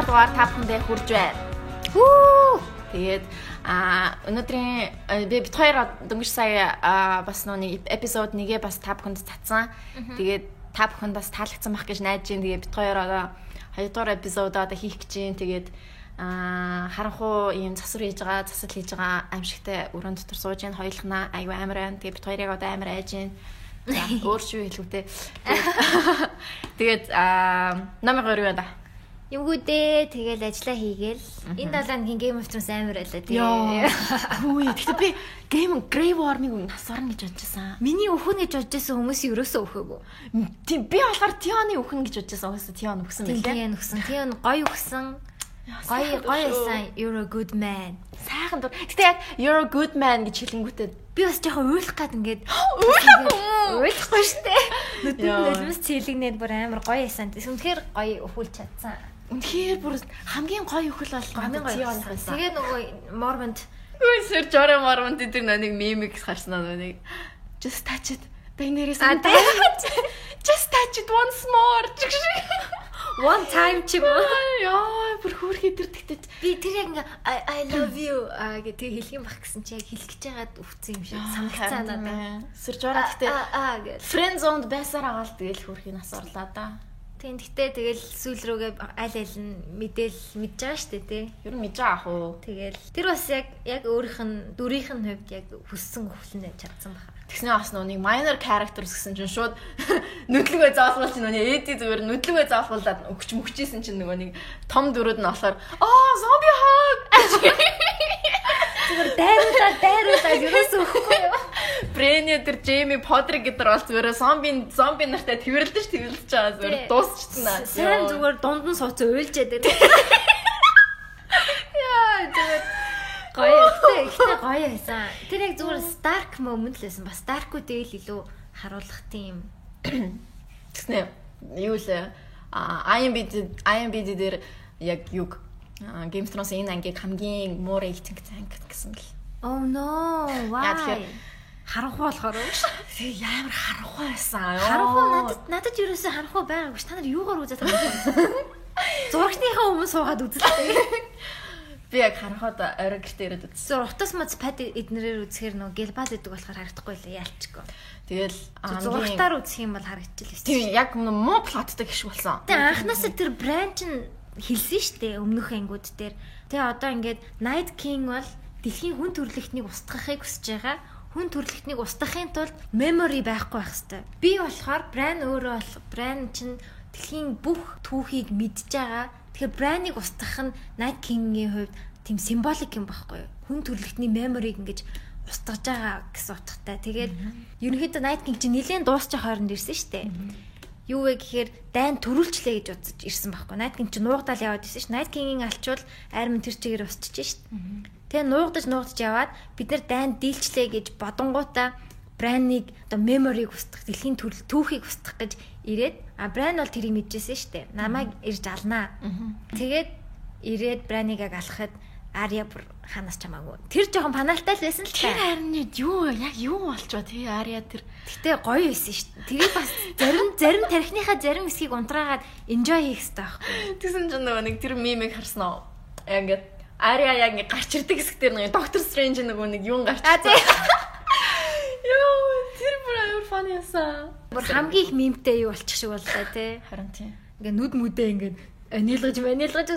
дугаар та бүхэндээ хүрж байна. Хүү. Тэгээд өнөөдрийн би бит хоёр дөнгөж сая бас нэг эпизод нэгээ бас та бүхэнд татсан. Тэгээд та бүхэнд бас таалагдсан байх гэж найдаж байна. Тэгээд бит хоёр одоо 2 дугаар эпизодоо одоо хийх гэж байна. Тэгээд харанхуу ийм засвар хийж байгаа, засал хийж байгаа аимшигтай өрөөнд дотор сууж байна. Хоёулахнаа аюу амар байна. Тэгээд бит хоёрыг одоо амар айж байна. За өөр шүү хэлвүтэй. Тэгээд намайг өөр юу да? Юмгүй дээ. Тэгэл ажиллаа хийгээл. Энэ 7 хоногийн Game of Thrones амар байлаа тий. Хүү. Гэхдээ би Game Grey Worm-ыг нас орно гэж бодчихсан. Миний өхөн гэж бодож байсан хүмүүс ерөөсөө өхөөгүй. Тийм би болохоор Tionы өхөн гэж бодож байсан. Угаасаа Tion өгсөн байлээ. Tion өгсөн. Tion гоё өгсөн. Гоё гоё байсан. You're a good man. Сайхан дур. Гэтэ яг you're a good man гэж хэлэнгүүтээ би бас жоохон уйлах гад ингээд уйлахгүй штэ. Нүдэнд нулимс цэлэгнээд бүр амар гоё байсан. Үнэхээр гоё өхүүлж чадсан. Үнэхээр бүр хамгийн гоё өхөл бол хамгийн гоё байсан. Тэгээ нөгөө Mormont Үгүй сэр Jorah Mormont дээр нэг мемик гарсан аа нэг just touch it. Daenerys just touch it once more. One time ч юм уу. Яа, бүр хөөрхий тэр тэгтэж. Би тэр яг ингээ I love you гэх тэг хэлэх юм бах гэсэн чи яг хэлэх гэж байгаад өвцөн юм шиг санагцсан надад. Сэр Jorah тэгтээ friend zone-д байсаар агаал тэгэл хөөрхий нас орлаа да. Тийм гэхдээ тэгэл сүүл рүүгээ аль аль нь мэдээл мэдж байгаа шүү дээ тий. Ер нь мэдж байгаа ах уу. Тэгэл тэр бас яг өөрийнх нь дүрийнх нь хувьд яг хүссэн өхлөн байж чадсан баха. Тэгснээ бас нөгөө нэг minor characters гэсэн чинь шууд нүдлүгээ заалгуул чинь нөгөө Эди зүгээр нүдлүгээ заалгуулад өгч мөгчээсэн чинь нөгөө нэг том дүрүүд нь болохоор аа zombie hug зүгээр дайруулаад ерөөсөө өгөхгүй юу. Брэни тэр Джейми Подрик гэдэг бол зүгээр зомби нартай тэрвэрлэж байгаа зүгээр дуусчихсан аа. Сайн зүгээр дунд нь сууц уйлжээд байдаг. Яа зүгээр гоё гэхдээ гоё байсан. Тэр яг зүгээр Stark moment л байсан. Бас Stark-уудыг л илүү харуулах тийм. Тэгснэ юу лээ IMDb дээр яг юг Game of Thrones энэ ангийг хамгийн муу рейтинг анги гэсэн л. Oh no, why? Харанхуй болохоор уу? Тэгээ ямар харанхуй байсан. Харанхуй надад ерөөсөө харанхуй байгаагүй ш. Та нар юугаар үзээд байгаа юм? Зурагтныхаа өмнө суугаад үзлээ. Би яг харанхуйд орой гэртээ ирээд үзсэн. Зүр утас мац пад эднэрээр үзэхээр нөө гэлбал идэг болохоор харагдахгүй лээ ялчгүй. Тэгэл зурагтаар үзэх юм бол харагдчихлээ. Тийм яг муу плоттой гişг болсон. Тэгээ анхнаасаа тэр брэнд чинь хэлсэн штэ өмнөх ангиуд дээр. Тэгээ одоо ингээд Night King бол дэлхийн хүн төрөлхтнийг устгахыг хүсэж байгаа. Хүн төрөлхтнийг устгахын тулд memory байхгүй байх хэвээр. Би болохоор Bran өөрөө бол Bran чинь дэлхийн бүх түүхийг мэдж байгаа. Тэгэхээр Bran-ыг устгах нь Night King-ийн хувьд тийм символик юм байхгүй юу? Хүн төрөлхтний memory-г ингэж устгаж байгаа гэсэн утгатай. Тэгээд ерөнхийдөө Night King чинь нэлээд дуусчих хооронд ирсэн штэ. Юу вэ гэхээр дайн төрүүлчлээ гэж бодож ирсэн байхгүй. Night King чинь нуугдаал яваад ирсэн ш. Night King-ийн алчвал армин тэр чигээр устчих ш. Тэгээ нуугдаж яваад бид нар дайн дийлчлээ гэж бодонгуудаа Bran-ыг одоо memory-г устгах, дэлхийн төрөл түүхийг устгах гэж ирээд Bran бол тэрийг мэдчихсэн штэ. Намайг ирж алнаа. Тэгээд ирээд Bran-ыг яг алхахад Ария бүр ханаас чамаагүй. Тэр жоохон панаалтай л байсан л та. Тэр харин юу яг юу болчихоо тий Ария тэр. Гэтэ гоё байсан шүү дээ. Тэрийг бас зарим тархиныхаа зарим хэсгийг унтраагаад enjoy хийх хэрэгтэй байхгүй. Тэгсэн чинь нөгөө нэг тэр мемийг харсан уу? Яг ингээд Ария яг ингээд гарч ирдэг хэсэг дээр нэг Doctor Strange нөгөө нэг юун гарч ирсэн. Йоо тэр бүр амар funny ясан. Бүр хамгийн их мемтэй юу болчих шиг боллоо тий. Харин тий. Ингээд нүд мүдээ ингээд анилгаж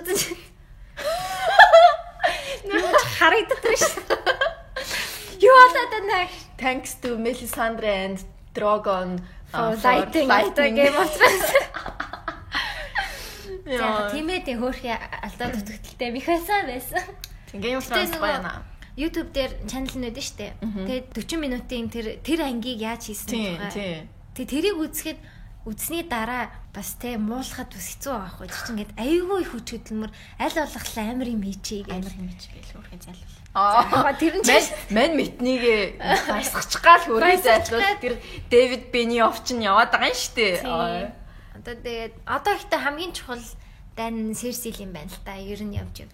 үзэн. Юу ч харагддаг ш. Юу болоод байна? Thanks to Melisandre and Drogon for lighting the Game of Thrones. Яа, тиймээ тийм хөөрхий алдаа дутагдaltaй бихасан байсан. Game of Thrones гоё наа. YouTube дээр channel нь өгдөн штэ. Тэгээд 40 минутын тэр ангийг яаж хийсэн тухай. Тэгээд тэрийг үзэхэд үзсний дараа бас те муулахад бас хэцүү байгаа хгүй. Тэр чинь ингээд айгүй их хүч хөдөлмөр аль болох амар юм хийчихье гэх. Амар юм хийчихье гэл өөрхөн зайлвал. Тэр нь мань мэтнийг баясгачих гал өөрхөн зайлвал тэр Дэвид Бениоф чинь яваад байгаа юм штэ. Одоо тэгээд одоо ихтэй хамгийн чухал дайн Серси юм байна л та. Ер нь явж.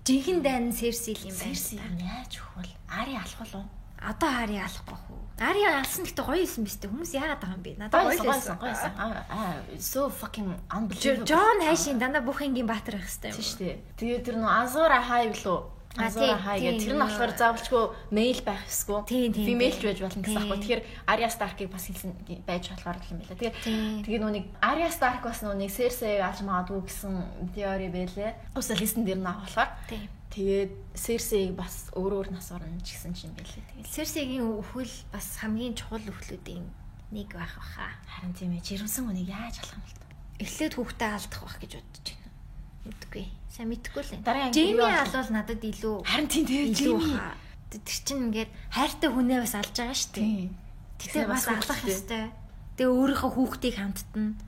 Жинхэнэ дайн Серси юм байна. Серси яаж өгөх вэ? Ари алах уу? Одоо Ария алахгүй хүү. Ария алсан гэхдээ гоё юм биш үү? Хүмүүс яагаад байгаа юм бэ? Надад гоё байсан. Гоё. So fucking unbelievable. Джон хайшин дандаа бүх ангийн баатар байх хэрэгтэй юм. Тийм шүү дээ. Тэгээд тэр нөө Azor Ahai билүү? Azor Ahai гэх тэр нь болохоор заавалчгүй male байх ёсгүй. Female ч байж болно гэсэн аахгүй. Тэгэхээр Arya Stark-ыг бас хэлсэн байж болохоор юм байна. Тэгээд тэгээ нөө нэг Arya Stark бас нөө нэг Cersei-г алж магадгүй гэсэн теори байлээ. Усал хийсэн дэр нь болохоор. Тэгээд Cersei-г бас өөр нас орно ч гэсэн юм байлээ. Тэгээд Cersei-гийн үхэл бас хамгийн чухал үхлүүдийн нэг байх баха. Харин тийм ээ. Жирэмсэн хүнийг яаж алах юм бэ? Эхлээд хүүхдээ алдах байх гэж бодож байна. Мэдгүй. Сайн мэдэхгүй л. Джейми алвал надад илүү. Харин тийм дээ. Джейми. Тэр чинь ингээд хайртай хүнээ бас алж байгаа шүү дээ. Тэгтээ бас алах ёстой. Тэгээ өөрийнхөө хүүхдийг хамттана.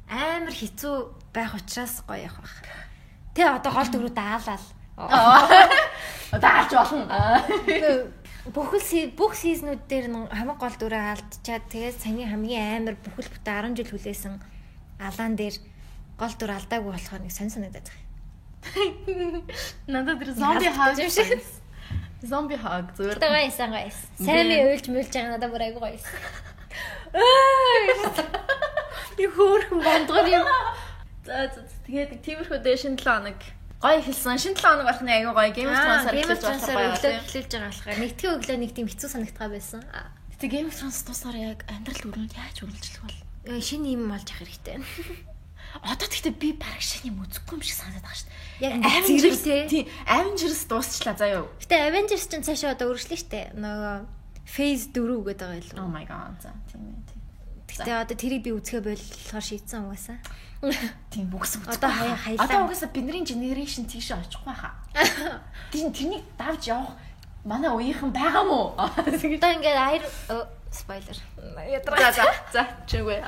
Амар хэцүү байх учраас гоё явах байх. Тэгээ одоо гол дүрүүд даалал. Одоо алж болно. Бүх сизнүүд дээр хамгийн гол дүрээ алдчаад тэгээд саяны хамгийн амар бүхэл бүтэн 10 жил хүлээсэн алаан дээр гол дүр алдаагүй болохоор нэг сонь санагдаад байгаа. Надад тэр зомби хаг юм шиг. Зомби хаг зүгээр. Тэгээ гоёсан гоёс. Сайн уйлж мүлж байгаа надад бүр айгүй гоёс. Би хөөрхөн бондгор юм. За тэгээд тиймэрхүү дээ шинэ 7 хоног гоё эхэлсэн. Шинэ 7 хоног болох нь айгүй гоё. Game of Thrones-аар эхэлж байгаа. Эхэлж байгаа болохоор нэгтгэн өглөө нэг тийм хэцүү санагдгаа байсан. Гэтэ Game of Thrones дуусаар яг амьдрал өрнөд яаж үргэлжлэх бол? Шинэ юм олж авах хэрэгтэй. Одоо тэгтээ би бараг шинэ юм үзэхгүй юм шиг санагдаад байгаа шүү дээ. Яг Avengers тий, Avengers дуусчлаа заа юу. Гэтэ Avengers чинь цаашаа одоо үргэлжлэн шүү дээ. Нөгөө Phase 4 гэдэг байгаа илүү. Oh my god. За тийм ээ. Тийм. Гэтэ одоо тэрийг би үзэхэ боллохоор шийдсэн угаасаа. Тийм үгс үзэхгүй. Одоо хаяа. Одоо угаасаа бидний generation тийшээ очихгүй хаа. Тийм тэрнийг давж явах манай үеийнхэн байгаа мó? Одоо ингээд spoiler. За за за чигүй.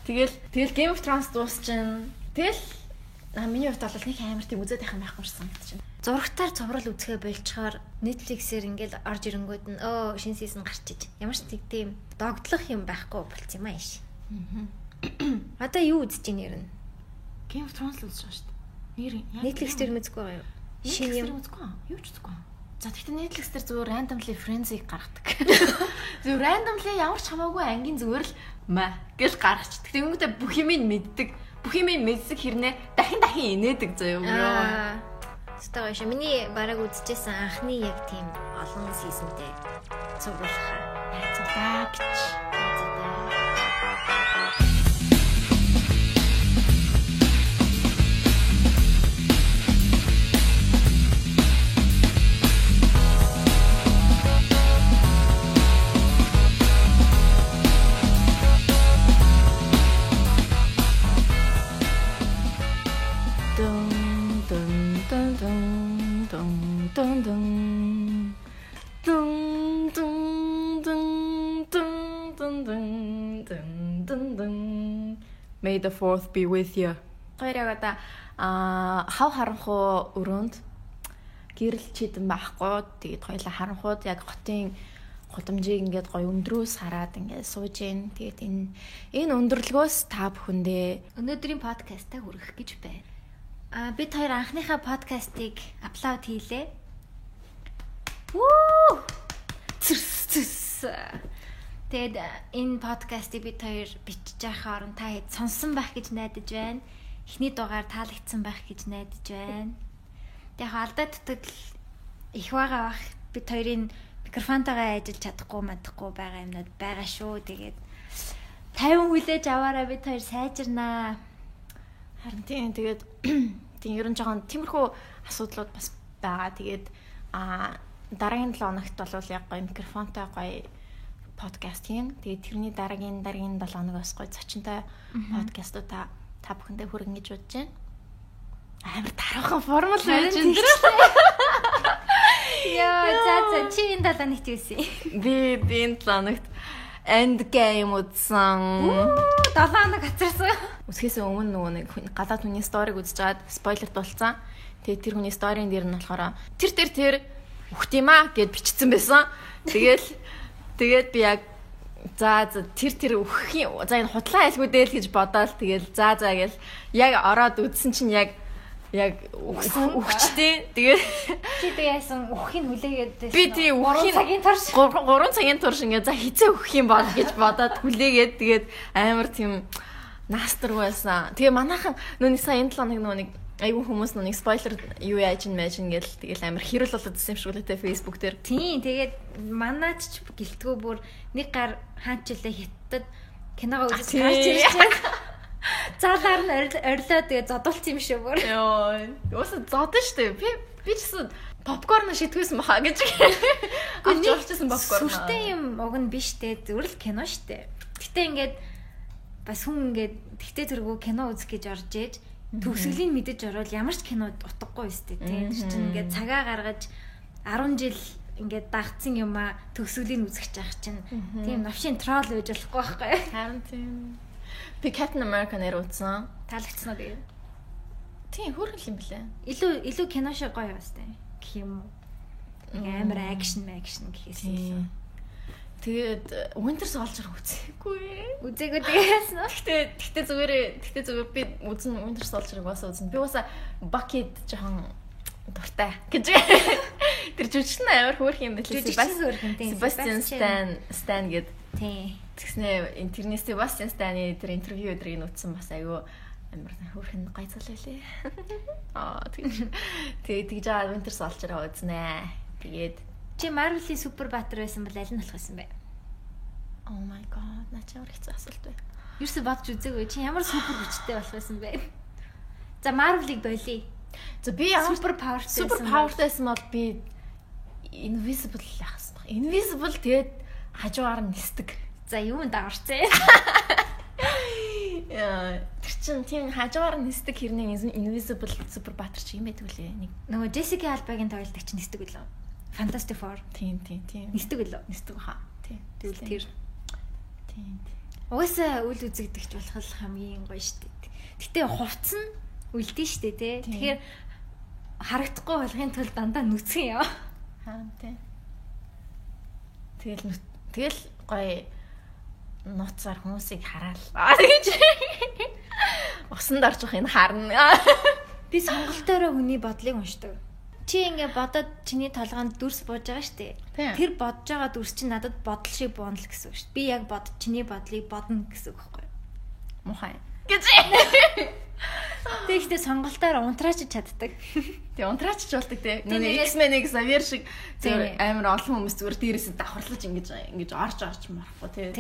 Тэгэл Game of Thrones дуусчин. Тэгэл миний хувьд бол нэг амар тийм үзээд байх юм байхгүй шсэн гэдэг чинь. Зурагтаар цуврал үзэхэ болчоор Netflix-ээр ингээл орж ирэнгүүт нь шинэ season гарчиж. Ямар ч нэг тийм догдлох юм байхгүй болц юм ааш. Одоо юу үзэж ийн нэр нь? Game of Thrones л үзэж байгаа шүү дээ. Нэр Netflix дээр мэдгүй байгаа юу? Шинэ юм үзэхгүй. Юу ч үзэхгүй. За тэгтээ Netflix дээр зүгээр randomly Friends-ийг гаргадаг. Зүгээр randomly ямар ч хамаагүй ангийн зүгээр л маа гэл гаргачих. Тэгэнгүүтээ бүх юмыг мэддэг. Бүх юмыг мэдсэг хэрнээ дахин дахин инээдэг заяа. Тэтэй гоё шүү. Миний бараг үзчихсэн анхны яг тийм олон сизонтэй цуврал хаа. Найзлаа гэж. Dun dun dun dun dun dun dun dun dun dun. May the fourth be with you. Хоёроо одоо хав харанхуу өрөөнд гэрэл чидэн байхгүй. Тэгээд хоёлаа харанхууд яг хотын гудамжийг ингээд гоё өндрөөс хараад ингээд сууж гин. Тэгээд энэ өндөрлгөөс та бүхэндээ өнөөдрийн подкастаа хүргэх гэж байна. Бид хоёр анхныхаа подкастыг апплод хийлээ. Вүү! Цэс. Тэгээд энэ подкастыг бид хоёр бичиж байхаар орон та хэд сонсон байх гэж найдаж байна. Эхний дугаар таалагдсан байх гэж найдаж байна. Тэг яг алдаа дутагдал их байгаа бах. Бид хоёрын микрофонтойгоо ажиллаж чадахгүй мадахгүй байгаа юмнууд байгаа шүү. Тэгээд 50 хүлээж аваараа бид хоёр сайжирнаа. Харин тийм тэгээд тийм ер нь жоохон тиймэрхүү асуудлууд бас байгаа. Тэгээд дараагийн 7 хоногт бол яг гоё микрофонтой гоё подкаст хийн. Тэгээд тэрний дараагийн 7 хоногоос гоё зочинтой подкастуудаа та бүхэндээ хүргэн гэж бодож байна. Амар тараахан формул байж энэ дэр. Яа, за чи энэ 7 хоногт юу хийсэн? Би энэ 7 хоногт End Game үзсэн. 7 хоног хацарсан. Үзэхээс өмнө нөгөө нэг гадаад хүний сториг үзэж байгаад спойлер дулцсан. Тэгээд тэр хүний сторийн дээр нь болохоор тэр үхт юм аа гэд бичсэн байсан. Тэгээд би яг за тэр үхэх юм. За энэ худлаа айлгүй дээ л гэж бодоол тэгэл за гэл яг ороод үзсэн чинь яг яг өгчтэй. Тэгээд чи тэг яасан үхийг хүлээгээд байсан. Би тийм 3 цагийн турш 3 цагийн турш ингээ за хизээ өгөх юм бол гэж бодоод хүлээгээд тэгээд амар тийм наастар байсан. Тэгээ манайхан нүүний сая энэ 7 хоног нөгөө нэг айгүй хүмүүс нүг спойлер юу яаж ин мэж ин гэл тэгэл амар хэрэл болоод ирсэн юм шиг үлээ те Facebook дээр. Тийм тэгээд манаач ч гэлтгүү бүр нэг гар хаанчлаа хятад киногоо үзэж гарч ирж байна. Заалаар нь орилоо тэгээ зодуулсан юм шиг бүр. Йоо. Уусаа зодон штэ. Би ч гэсэн попкорн шитгэсэн баха гэж. Авч орчихсон попкорн. Сүртэй юм уг нь биш те. Зүгээр л кино штэ. Гэтэ ингээд бас хүн ингээд тэгтээ тэргүү кино үзэх гэж орж ээж төгсгөлийн мэдэж орвол ямар ч кино утгагүй өстэй тийм. Тэр чинь ингээд цагаа гаргаж 10 жил ингээд дагцсан юм а төгсгөлийн үзэх гэж ах чинь тийм новшин тролл байж болохгүй байхгүй. Харин тийм. Би Captain America нэр үзсэн. Таалагдсан уу тэгээд? Тийм, хөөрхөн юм блэ. Илүү кино шиг гоё бас тийм гэх юм уу? Амар акшн гэхээс илүү. Тэгээд Winter Soldier үзээгүй. Үзээгүй тэгээс нөө. Гэтэ зүгээр би үзэн Winter Soldier-ыг бас үзэн. Би уусаа Bucky жоохон дуртай гэж. Тэр жүжигчин амар хөөрхөн юм байлээ. Sebastian Stan гээд. Тийм. Тэгснэ тэрний Sebastian Stan-ы тэр интервью өдрийг нь үзсэн бас айгүй амар хөөрхөн гай цал байлээ. Аа тэгж байгаа Winter Soldier-ыг үзнэ. Тэгээд чи Marvel-ийн супер баатар байсан бол аль нь болох байсан бэ? Oh my god, наа чи ямар хэцүү асуулт вэ? Ерөөсө бодож үзээгүй. Чи ямар супер хүчтэй болох байсан бэ? За Marvel-ыг болиё. За би ямар супер powerтай байсан бол би invisible яхасан баг. Invisible тэгээд хажуугаар нь нисдэг. За юунд дагаварцээ? Яа, тэр чин тийм хажуугаар нь нисдэг хэрнээ invisible супер баатар чи юм байдаг лээ. Нэг нөгөө Jessica Alba-гийн тоглолтог чи нисдэг үлээ. Fantastic Four. Тийм. Нисдэг үлээ. Нисдэг хаа. Тийм. Тэгвэл тэр. Тийм. Угаасаа үл үзэгдэгч болох л хамгийн гоё шүү дээ. Гэтэ хувцс нь үлдэн шүү дээ, тий. Тэгэхээр харагдахгүй болохын тулд дандаа нүцгэн яа. Харин тий. Тэгэл гоё нууцаар хүмүүсийг хараал. Тэгэж. Усанд орж явах энэ харна. Би сонголтоороо хүний бодлыг уншдаг. Чи ингээ бодоод чиний толгойнд дүрс бууж байгаа шүү дээ. Тэр бодож байгаа дүрс чинь надад бодол шиг буунал гэсэн үг шүү дээ. Би яг бод чиний бодлыг бодно гэсэн үг байхгүй юу? Мухай. Гэж. Тэгэхдээ сонголтоор унтраачж чаддаг. Тэг унтраачж болдог те. Нүг X-Men-ийг Xavier шиг зүгээр амар олон хүмүүс зүгээр дээрээс давхарлаж ингэж орж марахгүй те.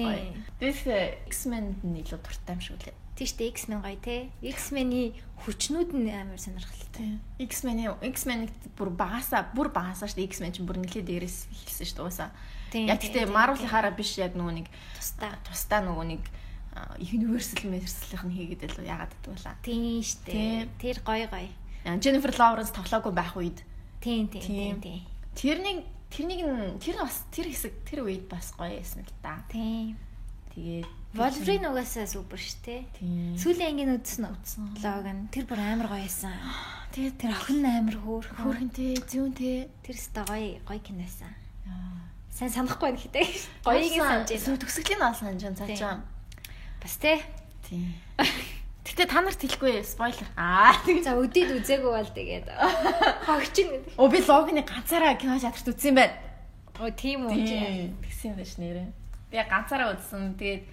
Тэгэхээр X-Men-д нь илүү дуртай юм шиг үлээ. Тийм шүү дээ, X-Men гоё те. X-Men-ийн хүчнүүд нь амар сонирхолтой. X-Men-ийг бүр багасаа шүү дээ. X-Men чинь бүр нэлээд дээрээс хэлсэн шүү дээ уусаа. Яг гэхдээ Marvel-ийнхаараа биш яг нөгөө нэг тусдаа нөгөө нэг Universal Universe-ийнх нь хийгээд илүү яагаад гэдэг вэ? Тийм шүү дээ. Тэр гоё гоё. Jennifer Lawrence тоглоогүй байх үед. Тийм. Тэрнийг тэр бас тэр хэсэг тэр үед бас гоё байсан л да. Тийм. Тэгээд Wolverine угаасаа супер шүү дээ. Сүүлийн ангийн үзсэн үү? Logan тэр бүр амар гоё байсан. Тэгээд тэр охин амар хөөрхөн тий, зүүн тий. Тэр өстой гоё гоё кино байсан. Сайн санахгүй байна гэдэг. Гоёыг санаж байна. Төгсгөлийн нь санаж байна цаачаа. Бас тий. Тийм. Гэтэ та нарт хэлэхгүй спойлер. Аа тийм. За өдөөд үзээгүй бол тэгээд хогч ин гэдэг. Оо би Логаны ганцаараа кино театрт үзсэн юм байна. Оо тийм үү. Тэгсэн юм байна ш нэрээ. Би ганцаараа үзсэн. Тэгээд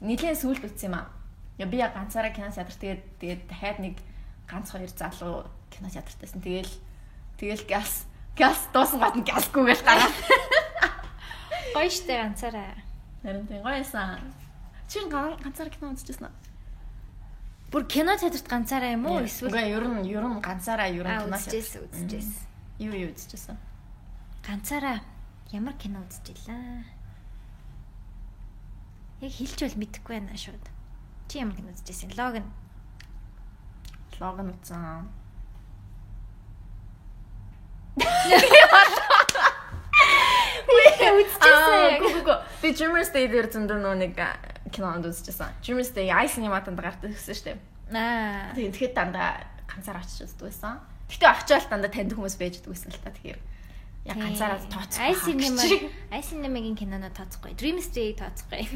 нэлээд сүүлд үзсэн юм аа. Я би ганцаараа кино театрт тэгээд дахиад нэг ганц хоёр залуу кино театрт байсан. Тэгэл газ дуусан гот нь газгүй гэж гараад. Гоё штэ ганцаараа. Харин тийм гоё байсан. Чи ганцаараа кино үзчихсэн үү? Бүр кино театрт ганцаараа юм уу? Эсвэл үгүй ер нь ганцаараа ер нь кино үзчихсэн. Юу үзчихсэн? Ганцаараа ямар кино үзчихлээ? Яг хэлж бол мэдэхгүй байна шууд. Чи ямар кино үзчихсэн? Логан. Логан үзсэн. Үзчихсэн. Гү. Би Dreamers Day дээр зөндөө нөө нэг кинонд үзчихсэн. Dreamers Day Ice Cinema-танд гардаг гэсэн шүү дээ. Аа. Тэгээд тэгэхэд дандаа ганцаар очиж үздэг байсан. Гэтэ очиод дандаа таньдаг хүмүүс байж байдаг байсан л та. Тэгэхээр яг ганцаараа тооцохгүй. Ice Cinema-гийн киноноо тооцохгүй. Dreamers Day тооцохгүй.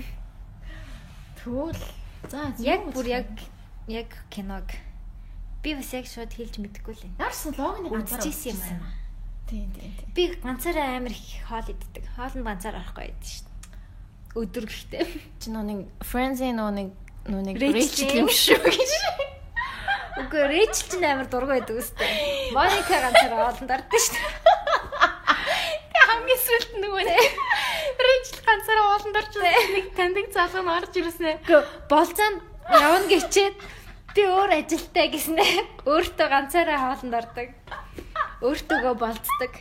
Тэгвэл за яг бүр яг киног Би бас яг шууд хэлж мэдэхгүй л юм. Яарсан Логаны ганцаараа үзчихсэн юм аа. Тийм тийм тийм. Би ганцаараа амар их хоол иддэг. Хоолнд ганцаар орохгүй байдаг шүү дээ. Өдөр гэхдээ. Чи нөө нэг Friends-ийн нөө нэг Rachel Rachel юм шүү гэж. Үгүй Rachel ч амар дургүй байдаг үстэй. Моника ганцаараа хоолнд ордог шүү дээ. Тэг хамгийн сүүлд нөгөө нэг Rachel ганцаараа хоолнд орж нэг таньдаг залуу нь орж ирсэн. Үгүй болцоонд явна гэчээд би өөр ажилтай гэснэ. Өөртөө ганцаараа хоолнд ордог. Өөртөөгөө болцдог.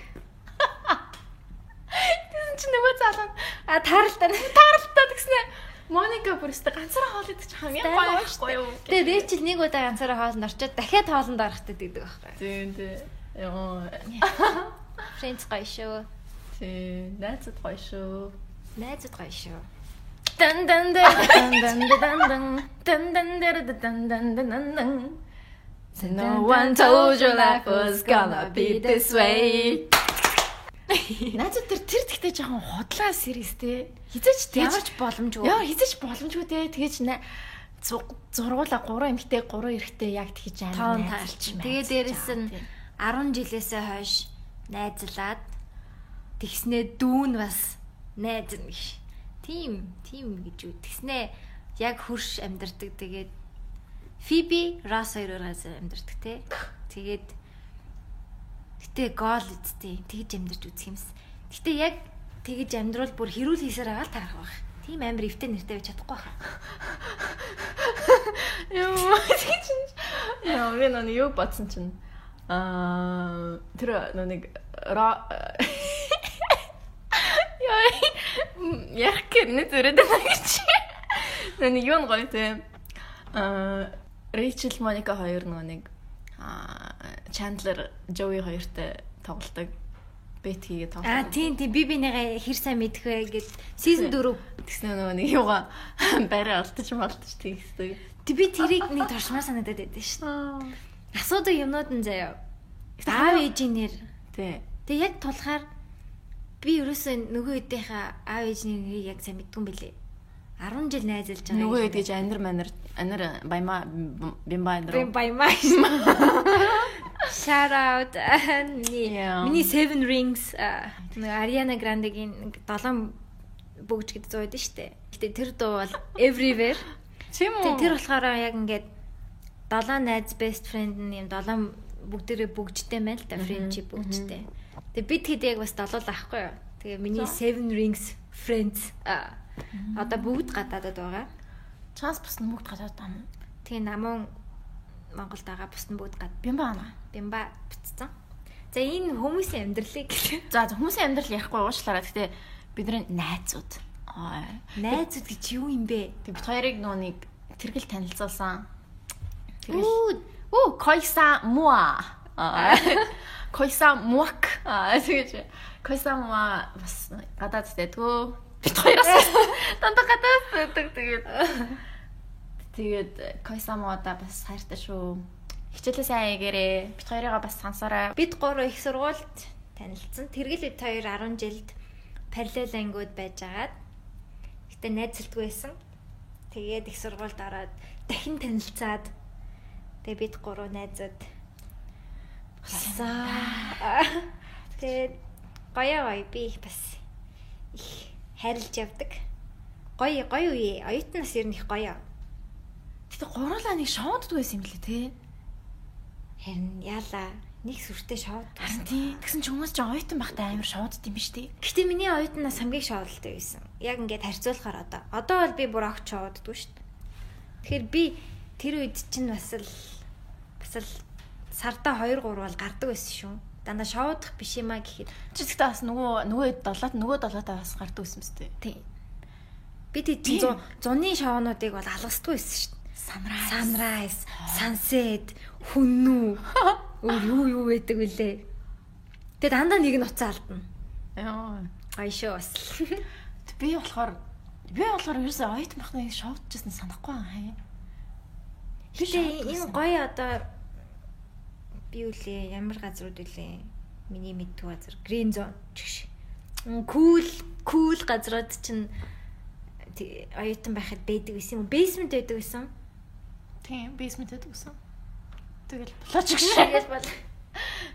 Тэгсэн чи нөгөө залуу нь А тааралтай. тааралтай тэгснэ. Моника бүрстэ ганцаараа хоол идэх чи хамгийн гоё байхгүй юу? Тэгээ Rachel нэг удаа ганцаараа хоолнд орчоод дахиад хоолнд орохтой гэдэг байхгүй. Тийм тийм. Йоо. Friends гоё шүү. Тийм. Найзууд гоё шүү. Найзууд гоё шүү. Дан дан дан дан дан дан дан дан дан дан дан дан дан дан. No one told you life was gonna be this way. Найзууд тэр тэгтээ жоохон худлаа series те. Хизээч тэгж Ямар ч боломжгүй. Яа хизээч боломжгүй те. Тэгэж зургуула 3 эмэгтэй 3 эрэгтэй яг тэгж Тоон амар таарч. найзалж Тэгээ дээрэс нь байгаа, 10 жилээсээ хойш найзлаад тэгснээ дүүн бас найз нь гэж. Тийм, тийм гэж үү. Тэгснээ яг хөрш амьдардаг. Тэгээд Фиби, Росс хоёр газар амьдардаг те. Тэгээд гэтээ гол үсттэй тэгж амьдарч үзэх юмс. Гэтээ яг тэгж амьдрал бүр хэрүүл хийсээр байгаа л таарах байх. Тийм амар эвтэй нэртэй байж чадахгүй байх. Йоо тэгж чинь. Яа би нэг юу бодсон чинь тэр нэг Яа яг гэнэ зүрээд байна гэж. Нэг юу гоё те. Рэйчел Моника хоёр нөгөө нэг Chandler Joey хоёртой тоглолдог. Бет хийгээ тоглолдог. Аа тийм тийм би бинийгээ хэр сайн мэдэх вэ гэд season 4 тэгснэ нөгөө нэг юугаа барай алдаж малтаж тэгсдэг. Тэг би тэрийг нэг туршмаар санагдаад байдсан шүү дээ. Асуудаг юмнууд нь заяа. Аав ээжийн нэр. Тий. Тэг яг тулахаар би ерөөсөө нөгөө хэдийнхээ аав ээжийн нэрийг яг сайн мэдгүй юм бэлээ. 10 жил найзалж байгаа. Нөгөө хэд гэж анир манер анир баяма бимба анир. Бим баяма. Shout out миний Seven Rings нэг Ariana Grande-гийн 7 бөгж гэдэг зуу байдаг шүү дээ. Гэтэ тэр дуу бол everywhere. Тийм үү? Тэр болохоор яг ингээд 7 найз best friend нь юм 7 бүгдээрээ бөгжтэй байна л да friendship бөгжтэй. Тэгээ бид хэд яг бас долоол ахгүй юу. Тэгээ миний Seven Rings friends одоо бүгд гадаадад байгаа. Чанс бус нь бүгд гадаад байгаа юм. Тэгээ намун Монголд байгаа, бус нь бүгд гад. Бимба ана. Бимба битцсэн. За энэ хүмүүсийн амьдралыг гэлээ. За хүмүүсийн амьдрал ярихгүй уучлаарай. Гэтэ бидний найзууд. Найзууд гэж юу юм бэ? Тэг бит хоёрыг нөө нэг тэргэл танилцуулсан. Тэргэл. Үу, койса муа. Койса муак. Тэгэж койса муа бас гадаад дэтгүү. Бит хоёроос дандаа гадаад байдаг. Тэгээд тэгээд койса муада бас хайртай шүү. Хичээлээ сайн хийгээрэй. Бит хоёрыгаа бас сансаарай. Бид гурав их сургуульд танилцсан. Тэргэл бид хоёр 10 жилд параллел ангиуд байжгаад гэтээ найзалдгүй байсан. Тэгээд их сургуульд ороод дахин танилцаад тэгээ бид гурав найзууд болсон. Тэгээд гоё гоё би их бас их хайрлж явдаг. Гоё гоё үе. Оюутан нас ер нь их гоё. Гэтэ гурлаа нэг шоуддаг байсан юм лээ те. Харин яалаа нэг сүртэй шоуд. Харин тийм. Тэгсэн чи хүмүүс ч оюутан байхдаа амар шоудд юм биш үү? Гэтэ миний оюутан нас хамгийн шоудалтай байсан. Яг ингээд харьцуулахаар одоо. Одоо бол би бүр огт шоуддаггүй шүү дээ. Тэгэхээр би тэр үед чинь бас л сардаа 2 3 бол гардаг байсан шүү. Дандаа шоудах биш юм а гэхэд. Чи тэгтээ бас нөгөө долоот нөгөө долоотаа бас гардаг байсан мэт. Тийм. Би тэг чинь зуны шоунуудыг бол алгасдаггүй байсан шүү дээ. Sunrise, sunset, хүннүү. Өөр юу юу байдаг вүлээ. Тэгээ дандаа нэг нь уцаа алдна. Йоо. Гоё шүү бас. Би болохоор ерөөсөө оюутан байхдаа шоудчихсан санахгүй аа. Гэтэ энэ гоё одоо би үлээ ямар газрууд үлээ. Миний мэддэг газар Green Zone ч гэх. Cool газрууд чинь оюутан байхад байдаг байсан юм. Basement байдаг байсан. Тийм, basement байдаг байсан. Тэгэл болооч гэж. Тэгэл бол.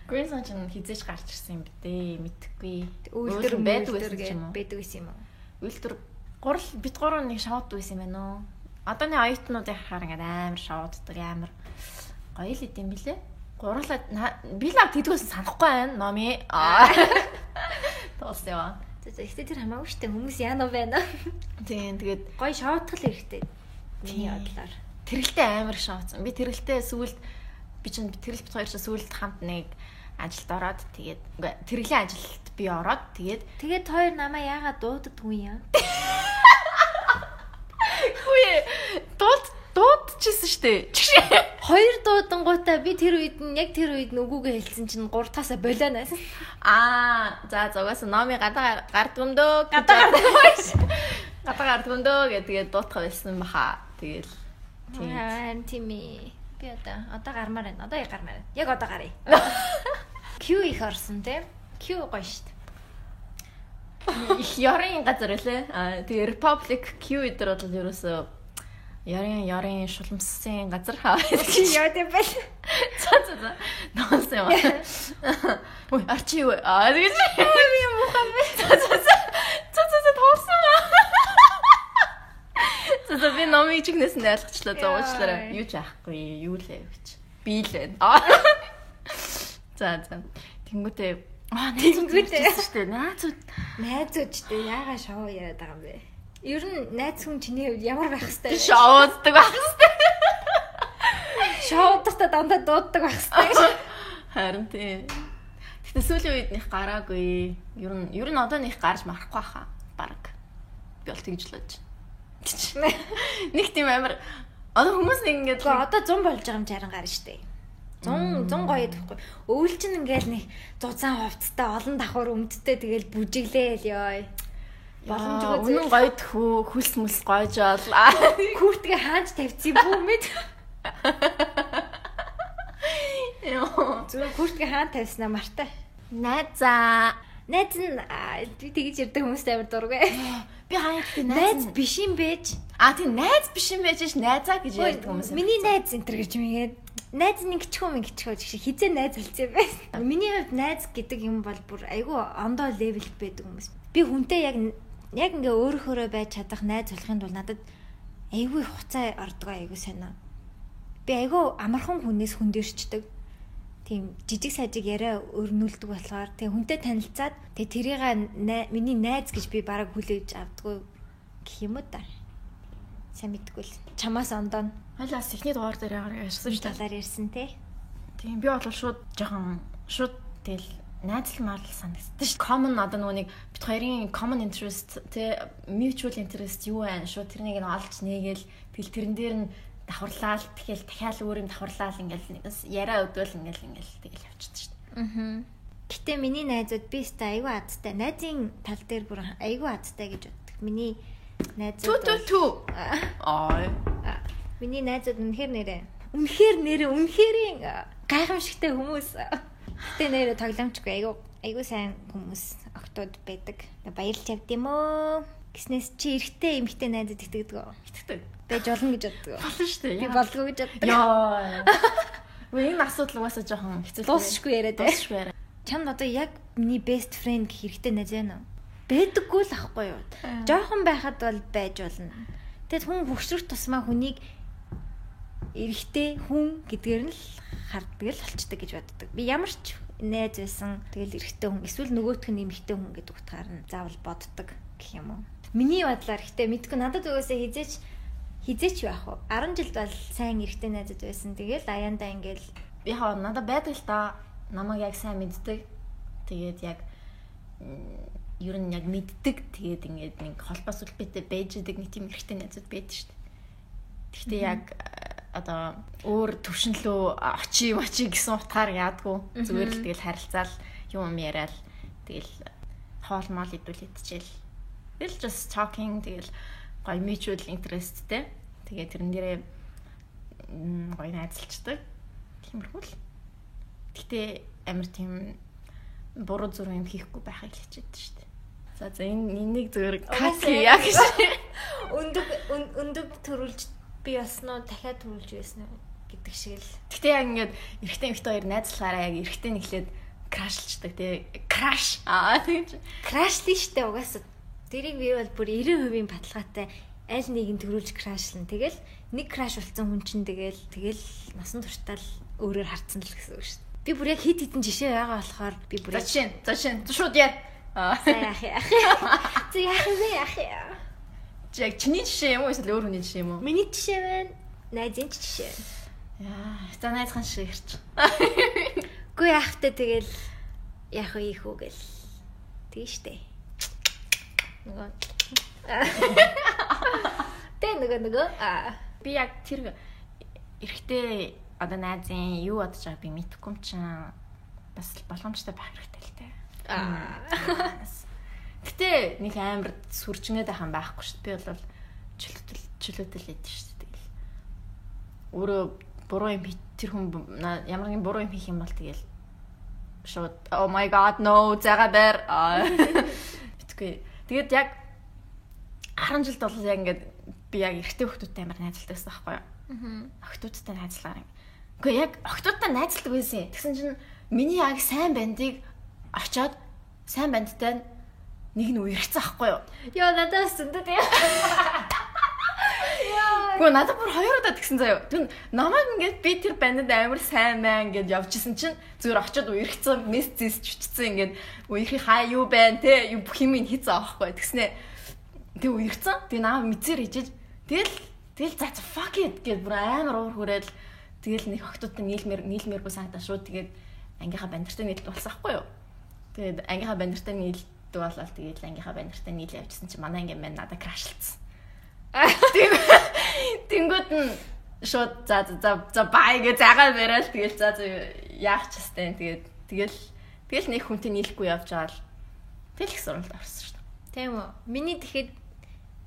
Green Zone ч хизээж гарч ирсэн юм бэ дээ. Мэдхгүй. Үйлдвэр байдаг байсан ч юм уу? Байдаг байсан юм уу? Үйлдвэр гурал бит гурав нэг шавд байсан юм байна уу? Одооны оюутнуудыг харахаар ингээд амар шавддаг, амар гоё л идэм билээ. Гурлаа би л тэдгээс санахгүй байна. Номи. Аа. Тоос яа. За ихтэй тэр хамаагүй штэ хүмүүс яана байна. Тийм тэгээд гоё шоудгал хэрэгтэй. Миний бодлоор. Тэрэлтэй амар шоудсан. Би тэрэлтэй сүүлд би чинь тэрэл бит хоёр чинь сүүлд хамт нэг ажилд ороод тэгээд үгүй тэрэглийн ажилд би ороод тэгээд тэгээд хоёр намаа яагаад дууддаггүй юм? Үгүй дуудчихсэн штэ. Хоёр дуудангуудаа би тэр үед нь яг тэр үед нь үгүйгээ хэлсэн чинь гурав таасаа болоонаас. Аа за угаасаа номи гадаа гардгам дөө. Гадаа гардгам. Гадаа гардгам дөө гэдэг дуудах байсан баха. Тэгэл тийм тийм ээ. Би одоо гармаар байна. Одоо яг гармаар байна. Яг одоо гаръя. Q их орсон тийм. Q гоё штэ. Их ёрын газар үлээ. Аа тэгээ Republic Q эдэр бол ерөөсөө ярын шулмсын газар хаа. Яа тийм бэл. За за за. Ноолсон юм. Ой, арчи юу? Аа тэгэж. Би муухай бэ. За за за. За за за тоолсон юм. За за би номыг чигнээс нь ойлгочлоо. За уучлаарай. Юу ч аахгүй, юу л гэж. Би л байна. За за. Тэнгүүтээ аа тэнгүүтээ шүү дээ. Найзууд найзууд ч дээ яагаад шоу яриад байгаа юм бэ? Ер нь найз хүн чиний хувьд ямар байх хэвтэй вэ? Шоуддаг байх хэвтэй. Шоудахтаа дандаа дууддаг байх хэвтэй. Харин тийм. Гэтэ сүүлийн үед нэх гараагүй. Ер нь одоо нэх гарч марахгүй хаа. Бараг. Би бол тэгж л бодож. Нэг тийм амар одоо хүмүүс нэг ингээд одоо 100 болж байгаа юм чи харин гарна штэ. 100 гоё гэхгүй. Өвөл чинь ингээл нэг зузаан хувцастай олон давхар өмдтэй тэгэл бүжиглээл ёо. Боломжгүй үнэн гоё тхүү хөлс мөлс гойжоол күртгээ хаанч тавьчих юм бүү мэд. Йоо. Зүгээр күртгээ хаан тавьснаа мартай. Найзаа. Найз нь би тэгж ярьдаг хүмүүст амар дургүй. Би хаяа гэхдээ найз биш юм байж. А тийм найз биш юм байж ш найзаа гэж ярьдаг хүмүүс. Миний найз энэ төр гэж юм ингээд найз нь ингэчихөө мингэчихөө гэж хизээ найз болцсон юм байна. Миний хувьд найз гэдэг юм бол бүр айгүй ондоо левелд байдаг хүмүүс. Би хүнтэй яг ингээ өөрөөхөөрөө байж чадах найз болохын тулд надад айгүй их хугацаа ордог айгүй сонио. Би айгүй амархан хүнээс хүндэрчдэг. Тийм жижиг сажиг яриа өрнүүлдэг болохоор тэг хүнтэй танилцаад тэг тэрийг миний найз гэж би бараг хүлээж авдаггүй гэх юм уу та. Сайн мэдгүй л. Чамаас ондоо. Хойлоос эхний дугаар дээр ярьсан шүү дээ. Талаар ярьсан те. Тийм би бол шууд жоохон шууд тэгэл найзлмаар л санагдсан шүү. Common одоо нөгөө нэг бит хоёрын common interest те mutual interest юу байна шууд тэрнийг нь олж нээгээл тэгэл тэрэн дээр нь давхарлаал тэгэл дахиад өөр юм давхарлаал ингээл яриа өдвөл ингээл ингээл тэгэл явчихдаг шүү. Аа. Гэтэ миний найзууд би өстой айгүй азтай. Найзын тал дээр бүр айгүй азтай гэж боддог. Миний найзууд Түү. Аа. Миний найзууд үнэхээр нэрээ. Үнэхээр нэрээ үнэхэрийн гайхамшигтай хүмүүс. Гэтэ нэрээ тоглоомчгүй айгүй сайн хүмүүс октод байдаг. Баярлж явд юм оо. Гэснээс чи эрэгтэй эмэгтэй найзад итгэдэг үү? Итгэдэг. Байж болно гэж боддог. Болно шүү дээ. Би болдгоо гэж боддог. Яа. Үгүй энэ асуудал угаасаа жоохон хэцүү. Дуусшгүй яриад. Дуусшгүй яриа. Чамд одоо яг миний best friend гэх эрэгтэй найз байна уу? Байдаггүй л ахгүй юу? Жоохон байхад бол байж болно. Тэгэд хүн хөгшрөх тусмаа хүнийг эрэгтэй хүн гэдгээр нь л харддаг л болчдөг гэж боддог. Би ямар ч найз байсан тэгэл эрэгтэй хүн эсвэл нөгөөх нь эмэгтэй хүн гэдэг утгаар нь заавал боддог гэх юм уу. Миний бодлоор гэхдээ мэдгүй надад угаасаа хизээч байх уу. 10 жилд бол сайн эрэгтэй найзууд байсан. Тэгэл аяндаа ингээл яхаа надад байдаг л та. Намайг яг сайн мэддэг. Тэгээд яг ер нь яг мэддэг. Тэгээд ингээд нэг холбоос үлбэтэй байж идэг нэг тийм эрэгтэй найзууд байдаг шүү дээ. Гэхдээ яг одоо өөр төвшинлөө очи мочи гэсэн утгаар яадгүй. Зүгээр л тэгэл харилцаал юм яриад тэгэл хоол мол идвэл идчихэл. Тэгэл just talking тэгэл гоё mutual interest тэй. Тэгээ тэрэн дээрээ гоё найзалчдаг. Тиймэрхүү л. Гэтэ амар тийм буруу зүрх юм хийхгүй байхыг хичээдэг шүү дээ. За за энэ энийг зүгээр кат хийя гэж. Өндөг төрүүлж би яснаа дахиад төрүүлж байсан уу гэдэг шиг л. Гэтэ яг ингээд эрэгтэй эмэгтэй хоёр найзлахаараа яг эрэгтэй нь эхлээд crush лчдаг тий. Crush. Аа тэгж. Crush лээ штэ угаасаа. Тэрийг би бол бүр 90% баталгаатай аль нэг нь төрүүлж crush лна. Тэгэл нэг crush болсон хүн чинь тэгэл насан туршдаа л өөрөөр харцсан л гэсэн үг шүү дээ. Би бүр яг хэд хэдэн жишээ байгаа болохоор би бүр за жишээ шууд яа. За яах яах. За яах вэ яах яа. Чи яг чиний жишээ юм уу эсвэл өөр хүний жишээ юм уу? Миний жишээ байна. Найзын жишээ. Яа, за найзхан жишээ хэрч. Үгүй яах вэ тэгэл яах вэ их үү гэл. Тэгэн штэ. Нөгөө Тэ нөгөө би яг тэр эрэгтэй одоо найзын юу бодож байгааг би мэдэхгүй юм чинь бас боломжтой байх хэрэгтэй л дээ. Гэтэ нэг амар сүржингээд байх юм байхгүй шүү дээ. Би бол чөлөөтэй л идэв шүү дээ. Тэгэл өөрөө буруу юм тэр хүн ямар нэгэн буруу юм хийх юм бол тэгэл шууд oh my god no зага бэр битгүй. Тэгээд яг 10 жилд бол яг ингээд би яг эрэгтэй хүүхдүүдтэй амар найзалдаг байсан байхгүй юу? Охтуудтай найзлаар юм. Үгүй яг охтуудтай найзалдаг байсан. Тэгсэн чинь миний яг сайн бандыг очиод сайн бандтай нэг нь үерхсэн байхгүй юу? Йоо надаас зөндөө тийм. Яа. Үгүй надад бүр хоёр удаа тэгсэн заяа. Түн намайг ингээд би тэр бандад амар сайн мэн ингээд явчихсан чинь зүгээр очиод үерхсэн, мессеж чичсэн ингээд үерхий хаа юу байна те юм бүх юм хийцэн аахгүй. Тэгснэ тэг үерхсэн. Тэг намайг мэдсээр ижиж тэгэл за fuck it гэж бүр амар уур хүрээл тэгэл нэг охтуудтай нийлмээргүй санагдаа шууд тэгээд ангийнхаа бандартай нийлдэг болсон аахгүй юу. Тэгээд ангийнхаа бандартай нийлдэг болол тэгээд ангийнхаа бандартай нийлээ явчихсан чинь манай ангийн маань надад крашлцсан. Тэнгүүд нь шууд за за за бай гэж загаа бараал тэгэл за яах ч хэвтэй тэгээд тэгэл нэг хүнтэй нийлэхгүй явж байгаа л тэгэл их сургалт авсан шүү дээ. Тийм үү. Миний тэгэхэд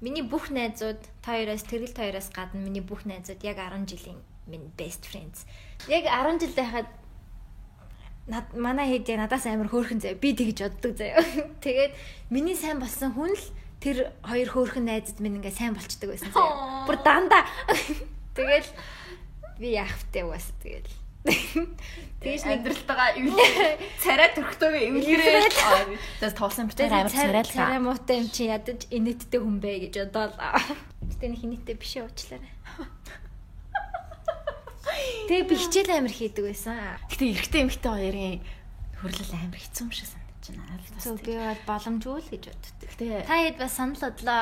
миний бүх найзууд та хоёроос тэргэл та хоёроос гадна миний бүх найзууд яг 10 жилийн минь best friends. Яг 10 жил байхад манай хэд яг надаас амар хөөрхөн заяа. Би тэгж боддог заяа. Тэгээд миний сайн болсон хүн л тэр хоёр хөөрхөн найзад минь ингээ сайн болчдөг байсан заяа. Бүр дандаа. Тэгэл би яах вэ угаас тэгэл. Тэгэж амьдралтайгаа царай төрхтөөгөө эвлэрээ. Тэгээс тоосон битээр амар царайлгаа. Царай муутай юм чи ядаж инээдтэй хүн бэ гэж бодоол. Гэтэ нэг инээдтэй биш ээ уучлаарай. Тэгээ би хичээл амар хийдэг байсан. Гэтэ эрэгтэй эмэгтэй хоёрын хөрлөл амар хэцүү юм шиг санагдаж байна. Зөв би бол боломжгүй л гэж боддог. Та хэд бас санал бодлоо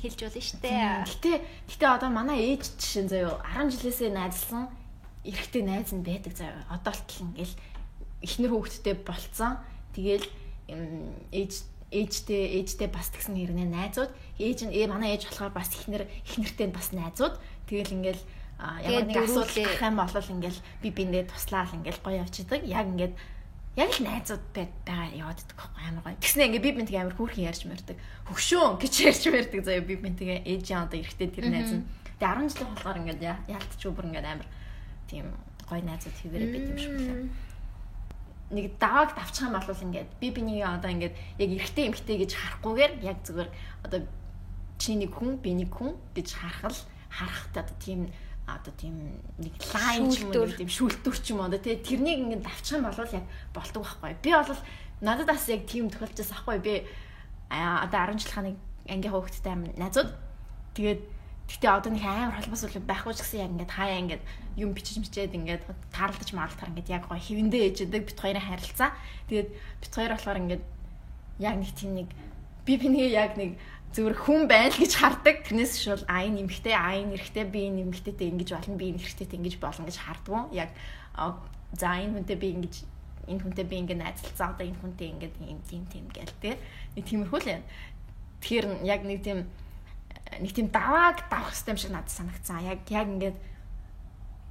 хэлж болно шүү дээ. Гэтэ одоо манай ээж жишээ заяо 10 жилээсээ найзлсан эрэгтэй найз нь байдаг заяо. Одоо л ингээл эхнэр хүүхэдтэй болцсон. Тэгэл ээжтэй бас тэгсэн хэрнээ найзууд. Ээж нь манай ээж болохоор бас эхнэртэй нь бас найзууд. Тэгэл ингээл ямар нэг асуудал гарах юм бол ингээл би биндээ туслаал ингээл гоё явчихдаг. Яг ингээд яг л найзууд байгаа яваад идэх байхгүй амар гоё. Тэгснэ ингээ би бинтгээ амар хүүрхэн ярьж мэрдэг. Хөгшөөн гэж ярьж мэрдэг заяа би бинтгээ ээжийн одоо эрэгтэй тэр найз нь. Тэгээ 10 жилийн болохоор ингээд яалтч бүр ингээд амар тийм гоё найзууд хэвээрээ байт юм шиг лээ. Нэг давааг давчих юм бол ингээд би бинийг одоо ингээд яг эрэгтэй эмэгтэй гэж харахгүйгээр яг зүгээр одоо чи нэг хүн би нэг хүн гэж харах одоо тийм одоо тийм нэг лайн ч юм уу тийм шүүлтүр ч юм уу одоо тий тэрнийг ингээд давчих юм бол яг болдог байхгүй. Би бол надад бас яг тийм тохиолдчихсан байхгүй. Би одоо 10 жилийнхаа нэг ангийн хүүхэдтэй найзууд тэгээд гэтээ одоо нэг амар холбоос үл байхгүй ч гэсэн яг ингээд хаяа ингээд юм бичиж мичээд ингээд таарлаж маарлахаар ингээд яг гоё хэвэндээ ээжэдэг бит хоёрын харилцаа. Тэгээд бит хоёр болохоор ингээд яг нэг тийм нэг би бинийг яг нэг зүгээр хүн байл гэж хардаг. Тэрнээс шул а энэ эмэгтэй, а энэ эрэгтэй, би энэ эмэгтэйтэй ингэж болно, би энэ эрэгтэйтэй ингэж болно гэж хардгуу. Яг за энэ хүнтэй би ингэж энэ хүнтэй би ингэ найзалцаа одоо энэ хүнтэй ингэж ийм тийм тийм гээл тэ. Нэг тиймэрхүү л юм. Тэгэхээр яг нэг тийм давааг давах хэрэгтэй юм шиг надад санагдсан. Яг ингээд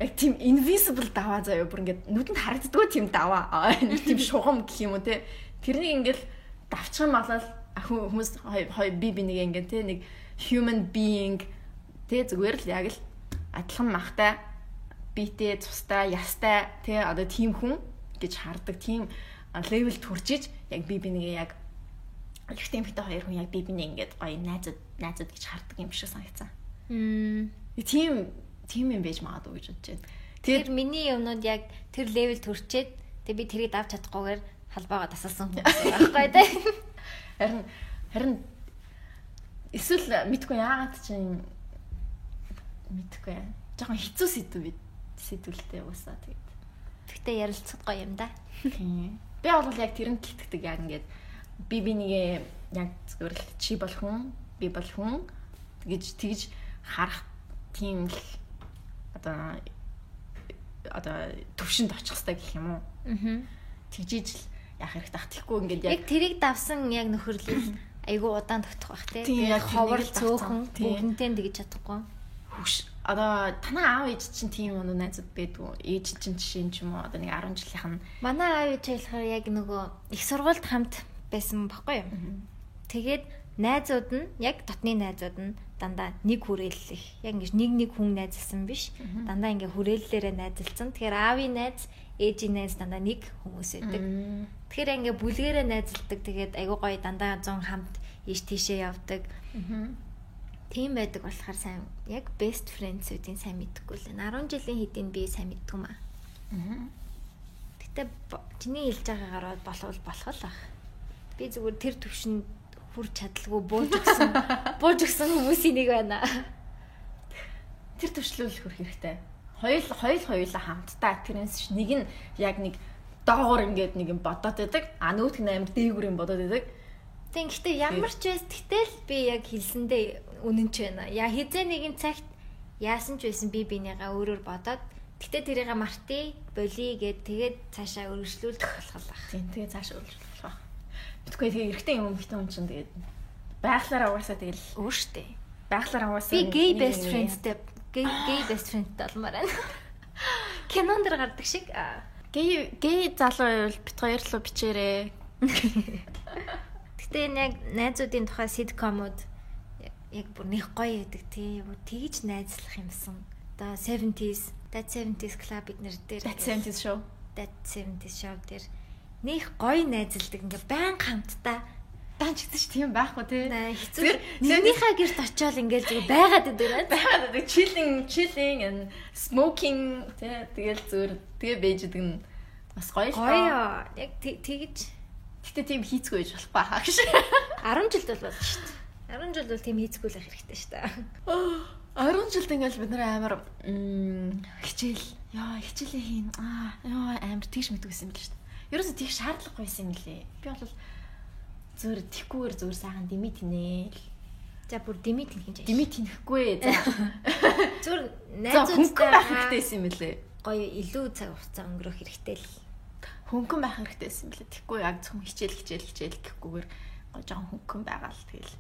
яг тийм invisible даваа заяа бүр ингээд нүдэнд харагддаггүй тийм даваа. Нэг тийм шугам гэх юм уу те. Тэрнийг ингээд давчих юм бол хүмүүс хоёр би бинийг ингээд те нэг human being те зүгээр л яг л адилхан махтай биетэй цустай ястай те одоо тийм хүн гэж хардаг тийм левелд хүрчиж яг би бинийг яг эрэгтэй эмэгтэй хоёр хүн яг би бинийг ингээд гоё найзууд гэж хардаг юм шиг санагдсан. Тийм юм байж магадгүй гэж бодож байна. Тэр миний юмнууд яг тэр level төрчээд тэг би тэрийг давж чадахгүйгээр халбаагаа тасалсан хүмүүс байхгүй тий. Харин эсвэл мэдгүй яагаад чинь мэдгүй. Жохон хэцүү сэдв би сэдвэлтэй уусаа тэгээд. Тэгтээ ярилцахад гоё юм да. Тийм. Би бол яг тэрэнд л итгэдэг яг ингээд би бинийгээ яг зүгээр л чи бол хүн, би бол хүн гэж тэгж харах тийм л одоо төвшөнд очих хэрэгтэй гэх юм уу? Аа. Тэгжиж л яах хэрэгтэй ах. Тэгэхгүй ингээд яг тэрийг давсан яг нөхөрлөл айгүй удаан тогтох бах тий. Яг ховор цөөхөн бүгднтэй тэгж чадахгүй. Хөш одоо танаа аав ээж чинь тийм юм уу найзууд байдгүй. Ээж чинь жишээ нь ч юм уу одоо нэг 10 жилийнх нь. Манай аав ээж болохоор яг нөгөө их сургуульд хамт байсан баггүй юу? Тэгээд найзууд нь яг дотны найзууд нь дандаа нэг хүрээллэх. Яг ингэж нэг хүн найзалсан биш. Дандаа ингээ хүрээллээрээ найзалсан. Тэгэхээр аавын найз, ээжийн найз дандаа нэг хүмүүс байдаг. Тэгэхээр ингээ бүлгээрээ найзалдаг. Тэгээд айгуу гоё дандаа 100 хамт ийш тийшээ явдаг. Тийм байдаг болохоор сайн яг best friends-үүдийн сайн мэдэхгүй л. 10 жилийн хэдийн би сайн мэддэг юм аа. Гэтэ чиний хэлж байгаагаар болвол болох л ах. Би зүгээр тэр төвшөнд хүрч чадалгүй бууж өгсөн хүмүүсийн нэг байна. Тэр төвшлүүл хүрэх хэрэгтэй. Хоёул хамтдаа тэрнээс ш нэг нь яг нэг доогоор ингээд нэг юм бодоод байдаг. А нөгөөх нь амар дээгүүр юм бодоод байдаг. Тийм гэхдээ ямар ч байс гэтэл би яг хэлсэндээ үнэн ч байна. Я хизээ нэгэн цагт яасан ч байсан би бинийгаа өөрөөр бодоод гэтээ тэрийгээ мартъя, болиё гэд тэгээд цаашаа өргөжлүүлэх болох л байх. Тийм тэгээд цаашаа өргөжлөх байх. Мэдгүй тэгээ эрэгтэй юм эмэгтэй хүн чинь тэгээд байглаараа угаасаа тэгэл өөртөө. Байглаараа угаасаа би gay best friends-тэй gay best friend-тэй болмоор байна. Кинон дэр гардаг шиг. Гей залуу байвал бит хоёр руу бичээрэй. Гэтэ энэ яг найзуудын тухай sitcom-ууд яг бүр нэг гоё байдаг тий. Бүр тэгж найзлах юмсан. Одоо 70s, That 70s Club эднэр дээр That 70s Show. That 70s Show дээр нэг гоё найзалдаг ингээ байн хамтдаа даан ч гэсэн ч тийм байхгүй тий. Хэцүү. Нэгнийхээ гэрт очиод ингээл зүгээр байгаад байдаг. Байгаад байдаг. Chilling and smoking тий. Тэгэл зүгээр тэгээ байж идэг нь бас гоё л гоё. Яг тэгж. Гэтэ тийм хийцгүй байж болохгүй хаа гэж. 10 жилд бол болно шүү дээ. 10 жил бол тийм хийцгүй л ах хэрэгтэй шүү дээ. 10 жилд ингээл бид нар амар хичээл. Яа, хичээлээ хийн. Аа, яа амар тэгш мэдгүйсэн юм л шүү дээ. Ерөөсө тийх шаардлагагүй байсан юм лээ. Би бол зөөр тэгхгүйгээр зөөр сайхан дими тэнээл. За бүр дими тэнэх юм. Дими тэнэхгүй. За. Зөөр найзуудтай хөнгөн байх хэрэгтэй байсан юм лээ. Гоё илүү цаг хугацаа өнгөрөх хэрэгтэй л. Хөнгөн байх хэрэгтэй байсан юм лээ. Тэгхгүй яг зөвхөн хичээл гэхгүйгээр гоё жоохон хөнгөн байгаа л тэгэл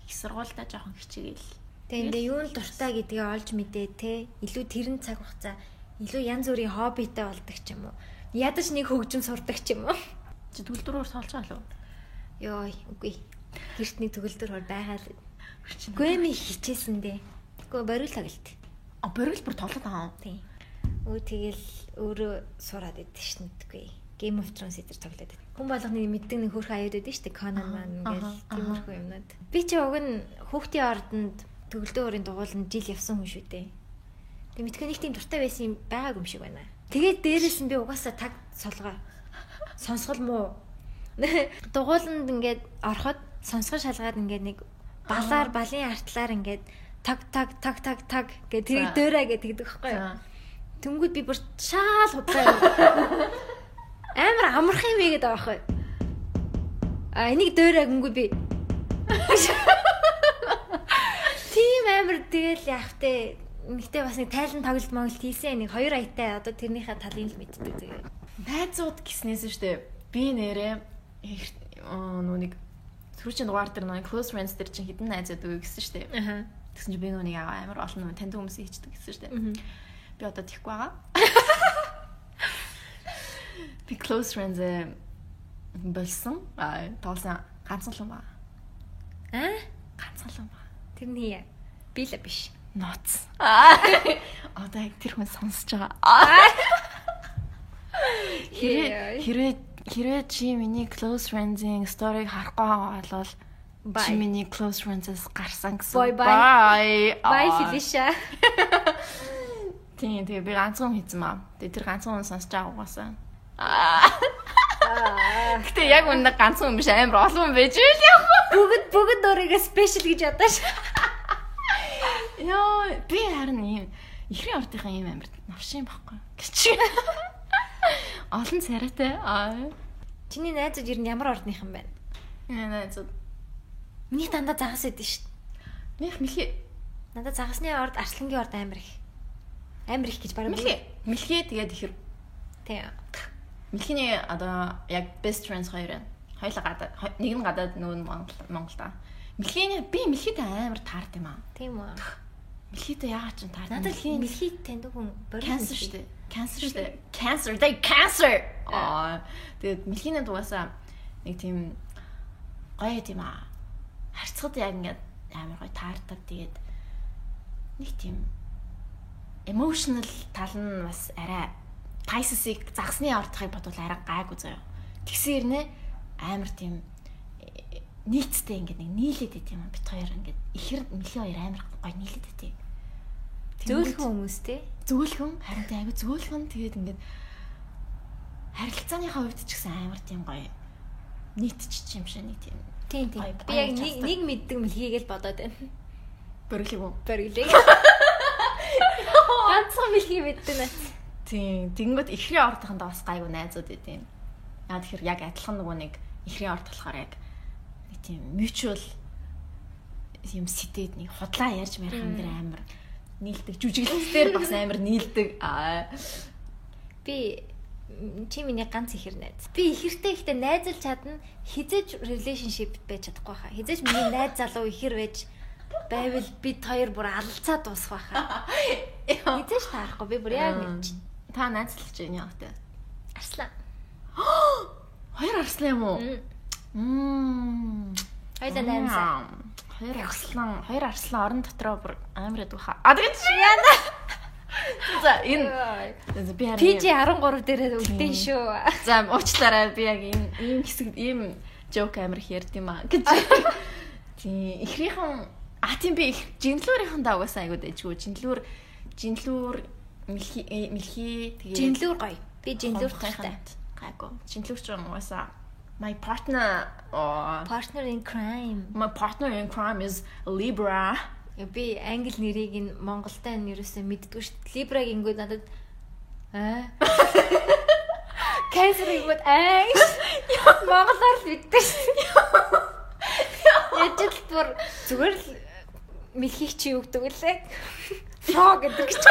их сургуультай жоохон хичээгээл. Тэг ингээ юунд дуртай гэдгээ олж мэдээ те. Илүү тэрэн цаг хугацаа илүү янз бүрийн хоббитэй болдог ч юм уу. Ядаж нэг хөгжим сурдаг ч юм уу. Чи төгөлдрөөр тоолж байгаа л уу? Йой, үгүй. Гэрт нэг төгөлдөр хор байгаа л. Гүэми хичээсэн дээ. Үгүй борил тоглолт. А борил бүр тоглоод байгаа юм. Тийм. Өө тэгэл өөрөө сураад идэв ш мэдгүй. Game of Thrones эдэр тоглоод идэв. Хүн болгоны мэддэг нэг хөөрхөн аюуд байдаг ш тэ Conan маань ингээл тиймэрхүү юмнууд. Би чи уг нь хүүхдийн ордонд төгөлдөр хорын дугууланд жил явсан хүн шүү дээ. Тэг мэдгүй нэг тийм дуртай байсан юм байгаагүй юм шиг байна. Тэгээд дээрээс нь би угаасаа таг солгоо. Сонсгол муу. Дугууланд ингээд ороход сонсгол шалгаад ингээд нэг балаар балын артлаар ингээд таг таг таг таг таг гэх тэрийг дөөрэй гэх тэгдэг байхгүй юу? Тэнгүүд би бүр шаал худлаа. Амар амархан юм хийгээд байгаа байхгүй юу? А энийг дөөрэй гингүүд би тийм амар тэгэл яах вэ? Нэгтээ бас нэг тайлан тоглолт моголт хийсэн нэг хоёр аятай одоо тэрнийхээ талын л мэддэг тэгээ. Найзууд гиснээс шүү дээ. Би нэрээ нөө нэг түрүүчийн дугаар дээр нэг close friends дээр чинь хэдэн найз байдаг гэсэн шүү дээ. Аа. Тэгсэн чинь би нөө нэг амар олон нөө таньдаг хүмүүсийг хийчдэг гэсэн шүү дээ. Би одоо тийхгүй байгаа. Би close friends болсон. Аа, тоолсон ганцхан л юм ба. Аа? Ганцхан л юм ба. Тэрний би л биш. Ноц. Одоо яг тэр хүн сонсож байгаа. Хэрвээ чи миний close friends-ийн story-г харахгүй байгаа бол чи миний close friends-ээс гарсан гэсэн. Bye. Bye Felicia. Тийм, тэгээ би ганцхан хүн хийсэн маа. Тэгээ тэр ганцхан хүн сонсож байгаа угаасаа. Гэтэ яг үнэ ганцхан хүн биш амар олон хүн байж л яг. Бүгд өөрийгөө special гэж бодож. Йоо, би харин ийм ихрийн ордынхан ийм амар навшин байхгүй гэж. Олон царайтай. Аа. Чиний найзууд ер нь ямар ордныхан байна? Миний найзууд. Миний дандаа загас өгдөн шүү дээ. Минийх мэлхий. Надад загасны орд, арслангийн орд амар их. Амар их гэж бараг. Мэлхий. Мэлхий тэгээд ихэр. Тийм. Мэлхийний одоо яг best friends хоёр байна. Хоёулаа гадаад, нэг нь гадаад, нөгөө нь Монголд. Мэлхийний би мэлхийтэй амар таард юм аа. Тийм үү. Мэлхийтэй яагаад ч таард. Надад мэлхий таньдаг хүн cancer шүү дээ. Cancer шүү дээ. Cancer, they cancer. Аа. Тэгээд мэлхийний дугаасаа нэг тийм гоё тийм аа. Харьцахад яг ингээд амар гоё таардаг. Тэгээд нэг тийм emotional тал нь бас арай Pisces-ийг загсны ордохыг бодвол арай гайгүй заяа. Тэгсэн хэрнээ амар тийм нийцтэй ингээд нэг нийлээд байт юм бит хоёр ингээд ихэр мэлхий хоёр амар гоё нийлээд байт. Зөөлхөн хүмүүс те. Зөөлхөн харин тийм айгүй зөөлхөн тэгээд ингээд харилцааныхаа хувьд ч гэсэн амар тийм гоё нийтчих юм шиг нэг тийм. Тийм тийм. Би яг нэг мэддэг мэлхийг л бодоод байна. Бориглыг үү? Бориглыг. Ганцхан мэлхий мэддэг наац. Тийм. Тэнгүүд ихрийн ордохондоо бас гайгүй найзууд идэв. Яа тэгэхээр яг адилхан нөгөө нэг ихрийн орд болохоор яг нэг тийм mutual юм сэтэд нэг худлаа ярьж марих юм дээр амар нийлдэг. Жүжиглэлтээр бас амар нийлдэг. Аа. Би чи миний ганц ихэр найз. Би ихэртэй ихтэй найзалж чадна. Хизээж relationship байж чадахгүй хаа. Хизээж миний найз залуу ихэр байж байвал бид хоёр бүр алалцаа дуусах байхаа. Хизээж таарахгүй би бүр яг мэдчих. Та найзлаж байна яа тэ? Арслан. Хоёр арслан юм уу? Хоёулаа 8 сар. Хоёр арслан орон дотроо бүр амар ядуу хаа. А тэгээд яана. За энэ би харин PG13 дээрээ үлдэн шүү. За уучлаарай би яг энэ ийм хэсэг ийм жоок амар их ярьд юм аа гэж. Тийм ихрийнхэн а тийм би их жинлүүрийнхэн даа угаасаа айгуу дэжгүй. Жинлүүр мэлхий тэгээд жинлүүр гоё. Би жинлүүр дуртай. Гайгүй. Жинлүүр ч угаасаа my partner partner in crime. My partner in crime is Libra. Би англи нэрийг нь монголтай нь ерөөсөө мэддэггүй шүү дээ. Libra гингүүд надад аа Cancer гингүүд аа монголоор л мэддэг шүү. Яаж л бүр зүгээр л мэлхийг чи юу гэдэг вүлээ? Frog гэдэг ч.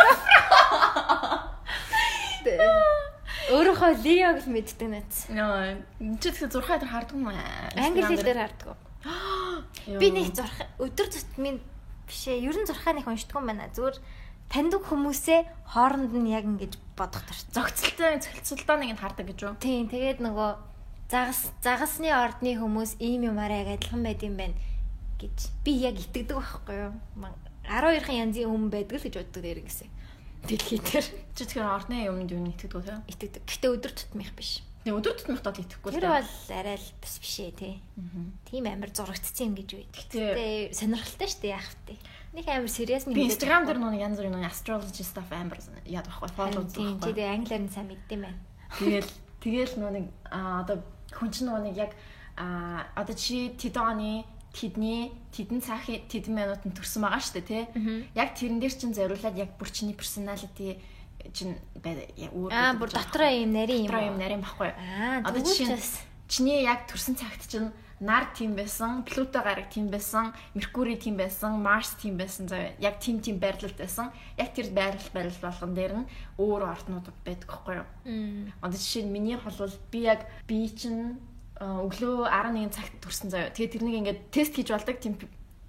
Өөрийнхөө Leo-г л мэддэг нац. Нөө. Чи тэгэхээр зурхаа дээр харддаг юм аа? Англи хэл дээр харддаг. Би нэг зурх өдөр тутмын биш ээ. Ер нь зурхаа нэг уншдаггүй юм байна. Зүгээр таньдаг хүмүүсээ хооронд нь яг ингэж бодох дуртай. Зохицолтой зохицолтоо нэг нь хардаг гэж үү? Тийм. Тэгээд нөгөө загасны ордны хүмүүс ийм юмараа яг адилхан байд юм байна гэж би яг итгэдэг байхгүй юу? 12хан янзын хүн байдаг л гэж боддог дээр гэсэн. Дэлхий дээр. Чи тэгэхээр ордны юмд юу итгэдэг үү те? Итгэдэг. Гэтэ өдөр тутмынх биш. Нэг өдөр тутмынх бол итгэхгүй л дээ. Тэр бол арай л бас биш ээ тий. Тийм амар зурагдсан юм гэж үү. Гэтэ сонирхолтой шүү дээ яах вэ? Нэг амар serious нэг. Би Instagram дээр нэг янз бүрийн astrology stuff амар яад байхгүй. Follow хийдэг байхгүй. Тийм англиар нь сайн мэддэм байна. Тэгэл нөө нэг одоо хүн чинь нөө нэг яг одоо чи тэдэн оны тэдний тэдэн цагийн тэдэн минутанд төрсөн байгаа шүү дээ тий. Яг тэрэн дээр чинь зориулаад яг бүр чиний personality чинь өөр бүр дотроо юм нарийн юм. Дотроо юм нарийн байхгүй. Одоо жишээ нь чиний яг төрсөн цагт чинь нар тийм байсан, Плуто гараг тийм байсан, Меркури тийм байсан, Марс тийм байсан заяа. Яг тийм байрлалд байсан. Яг тэр байрлал болгон дээр нь өөр орднууд байдаг байхгүй юу? Одоо жишээ нь миний бол би яг би чинь өглөө 11 цагт төрсөн заяа. Тэгээ тэрнийг ингээд тест хийж болдог. Тийм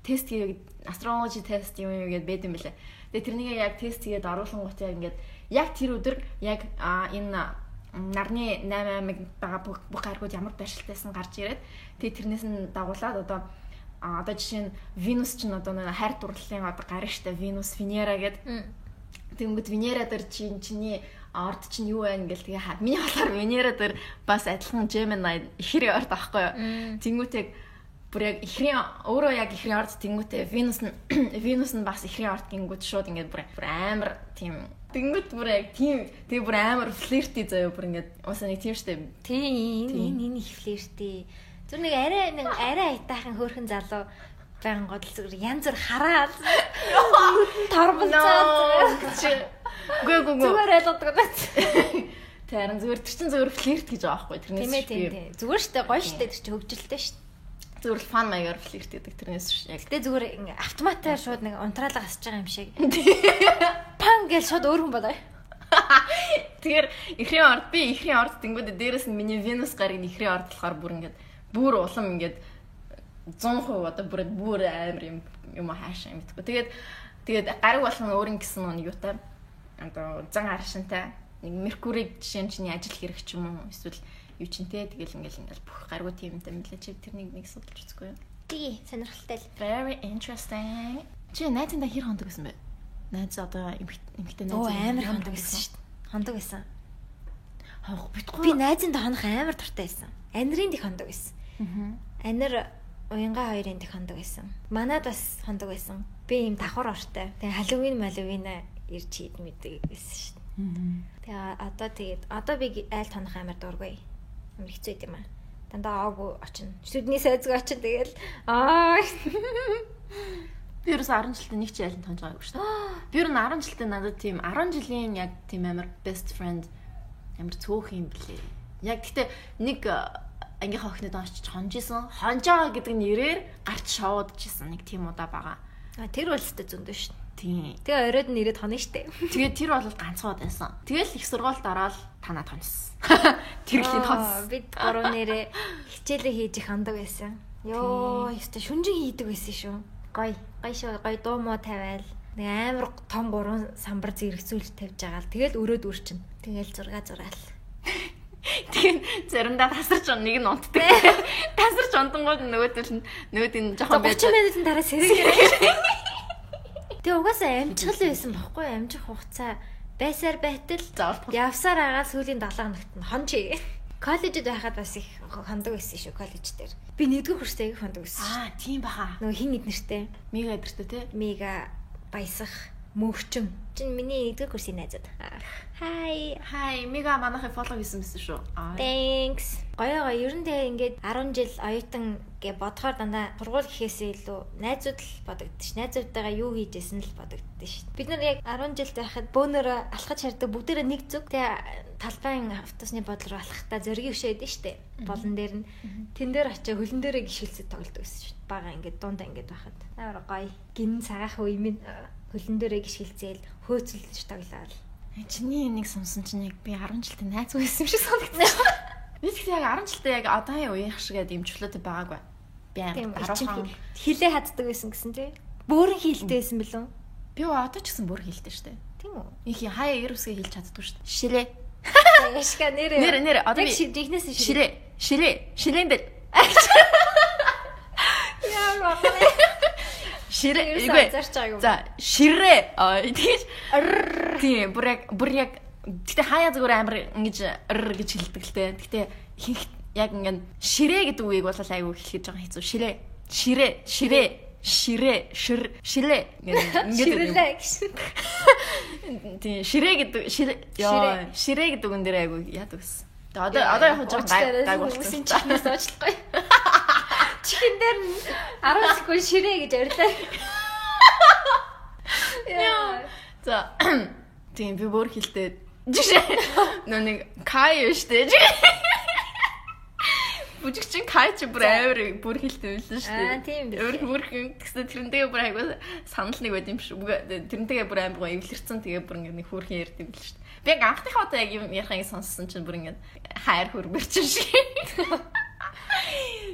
тест хийгээд astrology тест юм юм гээд байд юм билээ. Тэгээ тэрнийг яг тест хийгээд оруулангуут яг ингээд яг тэр өдөр яг энэ нарны 8 аймаг байгаа бүх гаргууд ямар байршилтайсан гарч ирээд тэгээ тэрнээс нь дагуулад одоо жишээ нь Венус чинь одоо нэг хайр дурлалын одоо гараг штэ Венус, Венера гээд тэгэнгүүт Венера дээр чиний орд чинь юу байна гэл тэгээ миний болохоор Венера дээр бас адилхан Gemini ихэрийн орд аахгүй юу. Тэнгүүт яг Бүр яг ихрийн өөрөө яг ихрийн орд тэнгүүтээ Венус нь бас ихрийн орд гингүүд шууд ингээд бүр амар тийм тэнгүүт бүр яг тийм тэгээ бүр амар флирти заяа бүр ингээд уусаа нэг тийм штэ. Тийм энэ их флирти. Зүр нэг арай айтаахан хөөрхөн залуу байнгут л зүгээр янз бүр хараал торболцоо. Гүй. Зүгээр ойлгодог байна. Тэ харин зүгээр тэр чин зүгээр флирт гэж байгаа байхгүй тэрнээс. Тийм. Зүгээр штэ гоё штэ тэр чинь хөгжилтэй штэ. Зүгээр л фан маягаар флирт гэдэг тэрнээс яг. Гэтэ зүгээр ингээ автоматар шууд нэг унтраалга асж байгаа юм шиг. Пан гэж шууд өөр хүн болоо. Тэгэхээр ихрийн орд би ихрийн орд тэнгүүдээ дээрэс нь миний Венус гарыг ихрийн орд болохоор бүр ингээд бүр улам ингээд 100% одоо бүр амар юм хаашаа юм мэдгүй. Тэгээд гариг болгон өөр ингэсэн нэг юутай одоо зан аршинтай нэг Меркурийг жишээ нь чиний ажил хэрэг ч юм уу эсвэл юу чинь те тэгэл ингээл бүх гаргуу тиймтэй мэлээ чи тэрнийг нэг судалж үзэхгүй юу? Тий, сонирхолтой л. Very interesting. Чи найзындаа хэр хондог гэсэн бэ? Найз одоо эмэгтэй найз. Оо амар хондог гэсэн шүү дээ. Хондог байсан. Хонх битгүй. Би найзындаа хонох амар дуртай байсан. Анирын дэх хондог байсан. Анир уянга хоёрын дэх хондог байсан. Манад бас хондог байсан. Би ийм давхар ортой. Тэгээ Халлоуин маллоуина ирж хийд мэддэг байсан шүү дээ. Тэгээ одоо тэгээд одоо би айлд хонох амар дургүй. Амар хэцүү юм аа. Дандаа оогүй очино. Сүдний сайзгүй очин тэгэл аа. Би ерөөс 10 жилдээ нэг ч айлд хонж байгаагүй шүү дээ. Би ер нь 10 жилдээ надад тийм 10 жилийн яг тийм амар best friend амар цөөх юм блээ. Яг гэтээ нэг ангийнхаа охинод очиж хонжсэн. Хонжоо гэдэг нэрээр гарч шоудчихсан нэг тийм удаа байгаа. А тэр бол өстө зөндөө шүү. Тийм. Тэгээ оройд нь ирээд хонно штэ. Тэгээ тэр бол ганцхан удаа байсан. Тэгэл их сургуульд ороод танаад хонсон. Тэр л хонсон. Бид гурав нэрээ хичээлээ хийж их хондог байсан. Йоо, өстө шүнжин хийдэг байсан шүү. Гой, гой шүү, гой дуу муу тавиал. Нэг амар том гурван самбар зэрэгцүүлж тавьж байгаа л тэгэл өрөөд үрчин. Тэгэл 6 зураал. Тэгээд заримдаа тасарч нэг нь унтдаг. Тасарч унтангууд нөгөөдөл нь нөгөөд нь жоохон 30 минутын дараа сэрэг. Тэгээ угаасаа амжихл байсан бохгүй амжих хугацаа байсаар байтал явсаар агаа сүүлийн 7 хоногт нь хонж. Коллежид байхад бас их хондог байсан шүү коллеж дээр. Би нэгдүгээр курстэй их хондог байсан. Аа тийм баха. Нөгөө хин нэг нэртэй. Мига эдэртэй тий. Мига баясах мөвчөн. Чин миний нэгдүгээр курсын найзууд. Hi. Hi, Мига манайхыг follow хийсэн байсан шүү. Thanks. Гоё гоё. Ер нь тэгээ ингээд 10 жил оюутан гэ бодохоор дандаа сургууль гэхээсээ илүү найзууд л бодогдсон ш. Найзуудтайгаа юу хийжсэн л бодогдсон ш. Бид нар яг 10 жил байхад бөөнөрөө алхаж хардаг бүгдээрээ нэг зүг. Тэгээ талбайн автобусны бодол руу алхахдаа зоригийн хөшөө идэв штэ. Болон дээр нь тэн дээр очиж хөлн дээрээ гიშгэлцээ тоглодог гэсэн ш. Бага ингээд дундаа ингээд байхад. Амар гоё. Гин цагаах үе минь хөлн дээрээ гიშгэлцээл хөөцөлж тоглоал. Чиний нэг сонссон чинь яг би 10 жилдээ найз байсан юм шиг санагдсан. Би тэгтээ яг 10 жилдээ яг одоогийн үеийнх шиг ийм чөлөөтэй байгаагүй. Би амар даруухан хилээ хаддаг байсан гэсэн тий. Бөөрн хилтэй байсан бэлэн? Би одоо ч гэсэн бөөр хилтэй штэ. Тийм үү? Их хаяа эр үсгээ хилж чаддгүй штэ. Ширээ. Яшка нэрээ. Нэр одоо би жигнэс ширээ. Ширээ. Ширээн дээр. Яа. Ширээ. Үгүй. За, ширээ. Тэгэж тийм бүр яг гэтээ хаяа зүгээр амар ингэж р гэж хэлдэг л те. Гэтээ ихэнх яг ингэ ширээ гэдэг үгийг бол айгүй хэлэхэд жоохон хэцүү. Ширээ. Ширээ. Ширээ. Ширээ. Шир ширээ ингээд ширэлээ гэсэн. Тийм ширээ гэдэг ширээ яа ширээ гэдэг үн дээр айгүй яадаг гэсэн. Тэгээ одоо яг жоохон гайг болсон чихнээс уучлахгүй. Чихэн дээр нь 10 секунд ширээ гэж орилаа. Яа. За тийм би бүр хилтэй жишээ нөө нэг кай штэ. Бүжигчин кай чи бүр амар бүр хилтэй байсан штэ. Аа тийм үү. Өөр бүр гэсэн тэрнтэйгээ бүр айгуу санал нэг байд юм шүү. Тэрнтэйгээ бүр амар гоё эвлэрсэн тэгээ бүр ингэ нэг хөөрхөн ярьд юм л штэ. Би яг анхныхаа удаа яг юм ярихыг сонссон чинь бүр ингэ хайр хөрмөрч юм шиг.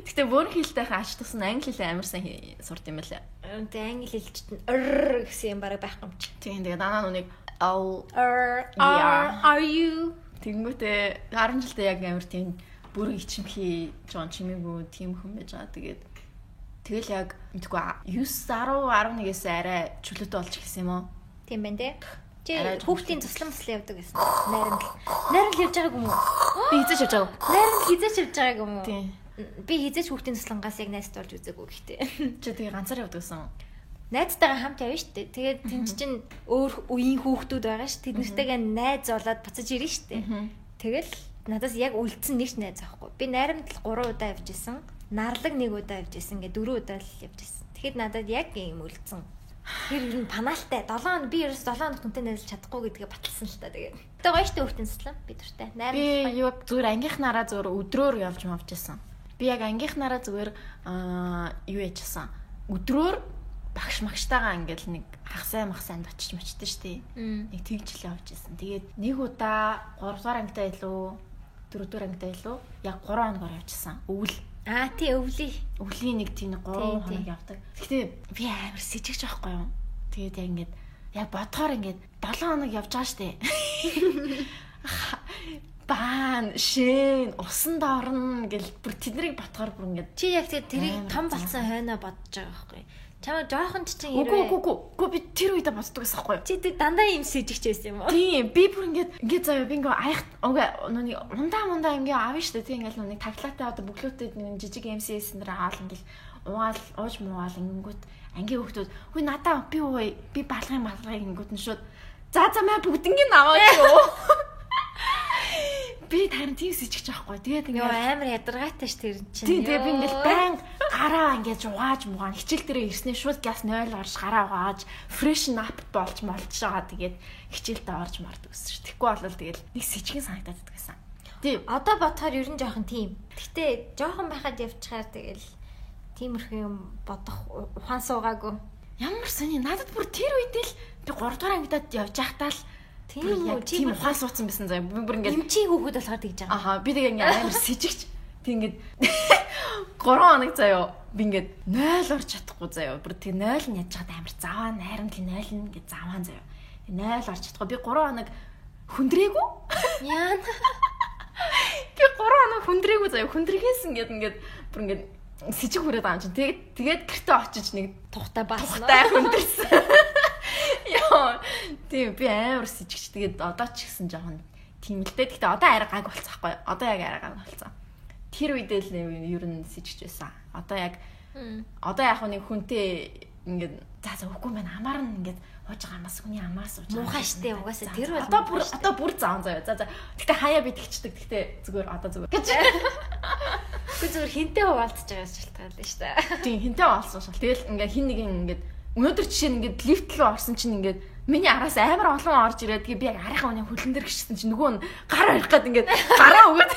Гэтэ бүр хэлтэйхэн ач тусан англи хэл амар сайн сурд юм байлаа. Тэгээ англи хэлчт нь р гэсэн юм бараг байхгүй юм чи. Тийм тэгээ данаа нүг L R are you Тэнгүүтээ 10 жилдээ яг амар тийм бүр ичимхий жоон чимээгүй тийм хүн байж байгаа. Тэгээд тэгэл яг мэдгүй 9 10 11-ээс арай чөлөөтэй болж эхэлсэн юм уу? Тийм байна те. Чи хүүхдийн туслан туслан явдаг гэсэн. Найрамдал. Найрамдал явж байгааг юм уу? Би хизээч явж байгаагүй. Найрамдал хизээч явж байгааг юм уу? Тийм. Би хизээч хүүхдийн туслангаас яг найзтай болж үзээгүй гэхдээ. Чи тэгээ ганцаар явдаг гэсэн. Найзтайгаа хамт явна шүү дээ. Тэгээд тэнд чинь өөр үеийн хүүхдүүд байгаа шүү. Тэд нартэйгээ найз болоод буцаж ирнэ шүү дээ. Тэгэл надаас яг үлдсэн нэг ч найз авахгүй. Би найрамдал 3 удаа явж исэн. Нарлаг 1 удаа явж исэн. Ингээ 4 удаа л явж исэн. Тэгэхэд надад яг юм үлдсэн. Тэр ер нь панаалтай. 7 хоног би ерөөс 7 хоног хүнтэй найзалж чадахгүй гэдгээ баталсан л та тэгээд. Тэгээ гоё штэ хүүхдийн туслан би дуртай. Найрамдал. Би юу зүгээр ангийнхнаараа зүгээр өдрөөр явж мавж исэн. Би яг ангийнхнаараа зүгээр юу яжсан. Өдрөөр багш магштайгаа ингээл нэг хагасай махсайнд очиж мочтой штэ. Нэг тэгж л явж исэн. Тэгээд нэг удаа 3 дугаар ангитай илүү 4 дугаар ангитай илүү яг 3 хоногоор явжсэн. Өвөл. Аа тий өвлийн. Өвлийн нэг тийм 3 хоног явдаг. Гэхдээ би амар сэжигч байхгүй юу? Тэгээд яг ингээд яг бодохоор ингээд 7 хоног явж байгаа штэ. Баан, шин, усан доорно гэл бүр тэднийг бодохоор бүр ингээд чи яг тэрийг том болсон хойноо бодож байгаа байхгүй юу? Чамаа жоохон ч чинь хэрвээ Үгүй би тэр үедээ боддог гэсэн байхгүй юу? Чи тэг дандаа юм сэжигч байсан юм уу? Тийм, би бүр ингээд заяа би ингээд аях угаа нүг ундаа ингээд авна штэ. Тийм ингээд нүг таглаатай одоо бүглүүтэй нэг жижиг MCS нэр аваад ингээд уугаал ууж муугаал ингэнгүүт ангийн хүүхдүүд хүй надаа би ууя би балгын ингэнгүүт нь шууд за маа бүгднийг аваа юу. Би харин тийм сэжигч байхгүй. Тэгээд ингээд амар ядаргаатай ш тэр чинь. Тийм тэгээд би ингээд баян гараа ингээд угааж мугаан хичээл дээрээ ирснээ шууд газ 0 орж гараа угааж freshen up болж молж байгаа. Тэгээд хичээлдээ орж мардаг гэсэн ш. Тэгэхгүй бол тэгээд нэг сэжигэн санагдаад байдаг гэсэн. Тийм. Одоо бодохоор ер нь жоохон тийм. Гэтэ жоохон байхад явчихаар тэгэл тиймэрхүү юм бодох ухаан суугаагүй. Ямар сони надад бүр тэр үед л би 3 дугаар ангидад явж байхдаа л тийм үү тийм ухаан сууцсан байсан заяа. Би бүр ингээд эмчийн хүүхэд болохоор тэгж байгаа. Аха би тэгээ ингээд амар сэжигч. Тэг ингээд 3 хоног заяа би ингээд 0 орж чадахгүй заяа. Бүр тэг 0 нь ядж чад амар заваа найрамдал 0 нь ингээд заваан заяа. 0 орж чадахгүй. Би 3 хоног хүндрээгүй. Яана. Би 3 хоног хүндрээгүй заяа. Хүндрэгээс ингээд ингээд бүр ингээд сэжиг хүрээд байгаа юм чинь. Тэгээд гэртээ очиж нэг тухтай баасан. Тухтай хүндэрсэн. Яа. Тийм би амар сэжигч. Тэгээд одоо ч гэсэн жоохон тийм л дээ. Гэхдээ одоо арай гаг болцсон байхгүй юу? Одоо яг арай гаг болцсон. Тэр үедээ л ер нь сэжигч байсан. Одоо яг одоо яг нэг хүнтэй ингээд за үгүй мэн амаар нь ингээд ууж байгаа амаас хүний амаас ууж байгаа. Муухай штэ угаасаа тэр бол одоо бүр заан заяа. За. Гэхдээ хаяа би тэгчдэг. Гэхдээ зүгээр одоо зүгээр гэж. Үгүй зүгээр хинтээ хуваалцж байгаас шалтгаална штэ. Тийм хинтээ хуваалцсан шал. Тэгэл ингээд хин нэг ингээд өнөөдөр жишээ нь ингээд лифт рүү орсон чинь ингээд миний араас амар олон орж ирээд тэгээ би яг арийнхаа хүний хөлн дээр гიშсэн чинь нөгөө нь гар орих гээд ингээд гараа өгөөд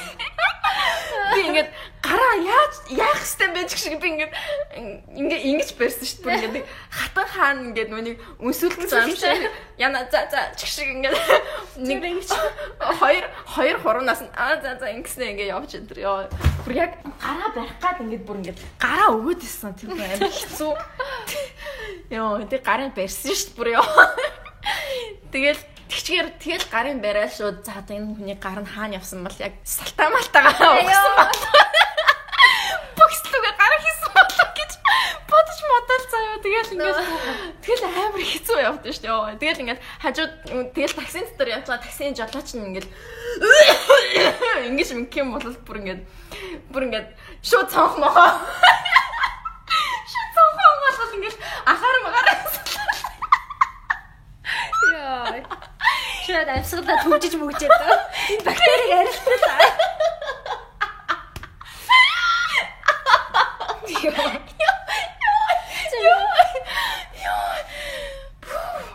би ингээд гараа яаж яах ёстой юм бэ гэх шиг би ингээд ингээд ингэж барьсан шүү дээ. Бүр ингээд хатан хаан ингээд нүг өнсүүлэх зам шиг яна за за чиг шиг ингээд нэг хоёр хуруунаас нь аа за за ингэснэ ингээд явж энэ төр ёо. Бүр яг гараа барих гад ингээд бүр ингээд гараа өгөөд ирсэн тэр бүр амар хэцүү. Ёо тэг гарын барьсан шүү дээ бүр ёо. Тэгэл тэгчгээр тэгэл гарын бариад шууд за одоо энэ хүний гар нь хаана явсан бол яг салтаа малтаагаа угсан бол. Бокслугээ гар хийсэн болов гэж бодож модал заяа. Тэгэл ингээд тэгэл амар хэцүү явдсан шүү дээ. Тэгэл ингээд хажууд тэгэл таксин дотор явж байгаа таксины жолооч нь ингээд ингэж мэнх юм бол бүр ингээд шууд цонх мохоо. Шууд цонхоо бол ингээд анхаар магаар. Яа. Шууд амьсгалаа түвжиж мөгжээд энэ бактерийг арилтал. Йоо.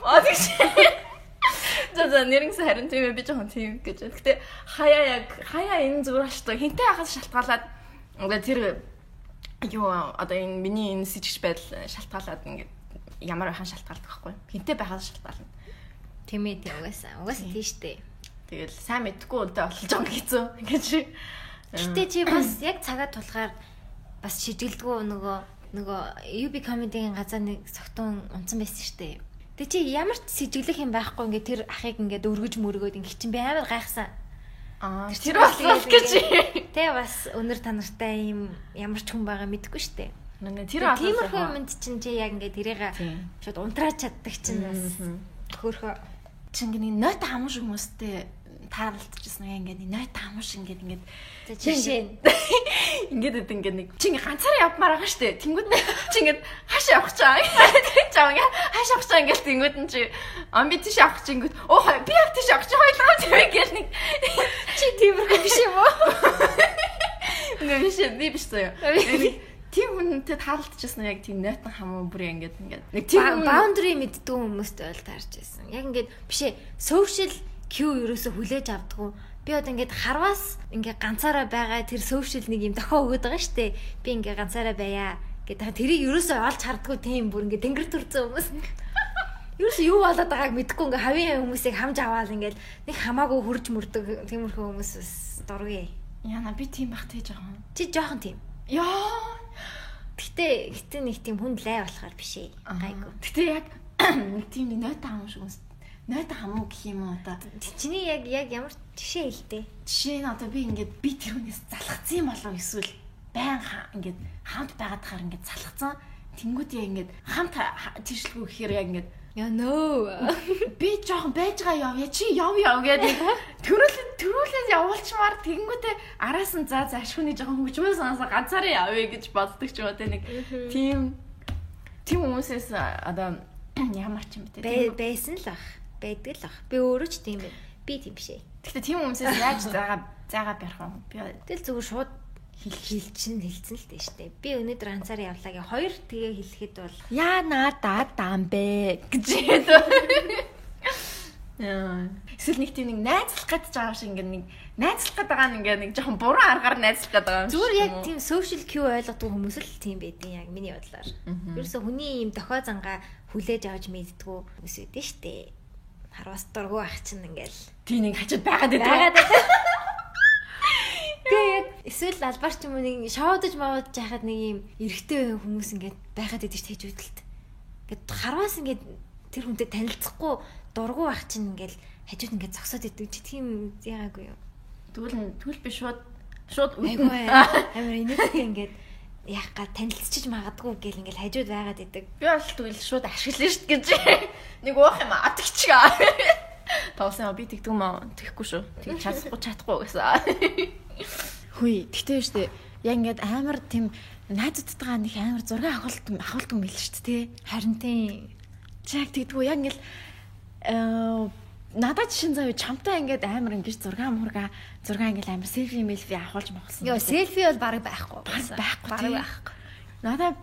Аа тэгш. За нэрнээс харин тийм ээ би жоохон тийм гэж. Гэтэ хаяа яг хаяа энэ зүгээр аштай хинтээ хахаас шалтгаалаад ингээд тэр юу одоо энэ миний энэ сэжигч байдал шалтгаалаад ингээд ямар байхan шалтгаалдаг байхгүй. Хинтээ байхаас шалтгаална. Тийм ээ тийм угаасаа тийм штэ. Тэгэл сайн мэдхгүй үнтэй болж байгаа хэцүү гэж. Гэтэ чи бас яг цагаа тулгаар бас шижиглдэггүй нөгөө UB comedy-гийн газар нэг согтун унтсан байсан штэ. Тэг чи ямар ч сэжиглэх юм байхгүй ингээд тэр ахыг ингээд өргөж мөргөөд ингээд чинь би амар гайхсан. Аа тэр бол гэж. Тэ бас өнөр та нартай юм ямар ч хүн байгаа мэдэхгүй штэ. Тэр тиймэрхүү юмд чинь чи яг ингээд тэрийг шууд унтраач чаддаг чинь бас хөөхөө. Чи ингээд нэг нойтон хамуу шиг хүмүүстэй таарлалдчихсан яг ингээд нойтон хамуу шиг ингээд ингээд жишээ нь Ингээд ингээд нэг чи ингээд ганцаараа явмаар байгаа штэ. Тэнгүүд чи ингээд хаашаа явах чаа. Чаа ингээд хаашаа явах чаа ингээд тэнгүүд нь чи ам би тийш явах чи ингээд оо би яг тийш явах чи хоёлаа тийм ингээд нэг чи тиймэрхүү биш юм уу? Ингээ биш би биш заяа. Тийм хүнтэй таалдчихсан яг тийм нойтон хамуу бүр ингээд ингээд нэг тийм boundary мэддэг хүмүүст ойл таарч байсан. Яг ингээд биш ээ social cue ерөөсө хүлээж авдаггүй. Би одоо ингээд харвас ингээд ганцаараа байгаа тэр social нэг юм дохио өгöd байгаа штэ. Би ингээд ганцаараа байя гэдэг. Тэрийг ерөөсөө олж хардггүй тийм бүр ингээд тэнгэр төрцөн хүмүүс. Ерөөсөө юу болоод байгааг мэдэхгүй ингээд хавийн хүмүүсийг хамж аваал ингээд нэг хамаагүй хурж мөрдөг тиймэрхүү хүмүүс бас дургүй. Яна би тийм бах тий жоохон. Чи жоохон тийм. Яа. Гэтэ гэтэ нэг тийм хүнд лай болохоор биш ээ. Гайгүй. Гэтэ яг нэг тийм нэг нойтон хамуу шиг хүмүүс. Нойтон хамуу гэх юм уу одоо. Чиний яг яг ямар жишээ хэлтэй? Жишээ нь одоо би ингээд би тэр хүнээс залхацсан юм болов эсвэл байн ингээд хамт байгаадахаар ингээд залхацсан. Тэнгүүд яг ингээд хамт тийшлгүй гэхээр яг ингээд яа нөө би жоохон байж байгаа явъя чи яв яв гэдэг төрүүлээ явуулчмаар тэгэнгүүтээ араас нь за ашгүний жоохон хөгжмөө сонсоо ганцаараа явъя гэж боддог ч юм уу те нэг тийм тийм хүмүүсээс одоо ямар ч юм бэ те байсан л ах байдаг л ах би өөрөө ч тийм байна би тийм биш ээ. Гэхдээ тийм хүмүүсээс яаж заагаа барих вэ? Би тэгэл зүгээр шууд хэлчин хэлсэн л дээ штэ. Би өнөөдөр ганцаараа явлаа гэ хоёр тэгээ хэлэхэд бол яа надаа даам бэ гэж хэлээ. Яа. Эсвэл нэг тийм нэг найзлах гэж байгаа шиг ингээ нэг найзлах гээд байгаа нь ингээ нэг жоохон буруу аргаар найзлах гээд байгаа юм. Зүгээр яг тийм social cue ойлгодог хүмүүс л тийм байдیں۔ Яг миний бодлоор. Ерөөсө хүний ийм дохио зангаа хүлээж авч мэддгүү хүмүүс байдیں штэ. Харвас дургу ах чинь ингээл. Тийм нэг хажууд байгаад байдаг. Тэгээ яг эсвэл албаар ч юм уу нэг шоудаж мавдаж яхад нэг юм эрэгтэй хүмүүс ингээд байхад идэв ч хажуудалд. Ингээд харвас ингээд тэр хүнтэй танилцахгүй дургу байх чинь ингээд хажууд ингээд зогсоод идэв чи тийм яагаагүй юу. Тэгвэл би шууд үгүй амар инээдтэй ингээд яах га танилцчих магадгүй гэл ингээд хажууд байгаад идэг. Би бол тэгвэл шууд ашиглана шүү гэж нэг уух юм атгчгаа. Тавсан би тэгдэг юм аа тэгэхгүй шүү. Тэг чадахгүй гэсэн. Хүй, тэгтээ штэ. Яг ингээд амар тийм найзуудтайгаа нэг амар зураг авахалт юм байл штэ тий. Харин тийм. Чи яг тэгдэггүй яг ингээд надад жишээ заяа чамтай ингээд амар ингэж зураг мурга зураг ингээд амар селфи мэлфи авахулж махсан. Йоо, селфи бол бараг байхгүй. Бараг байхгүй. Надад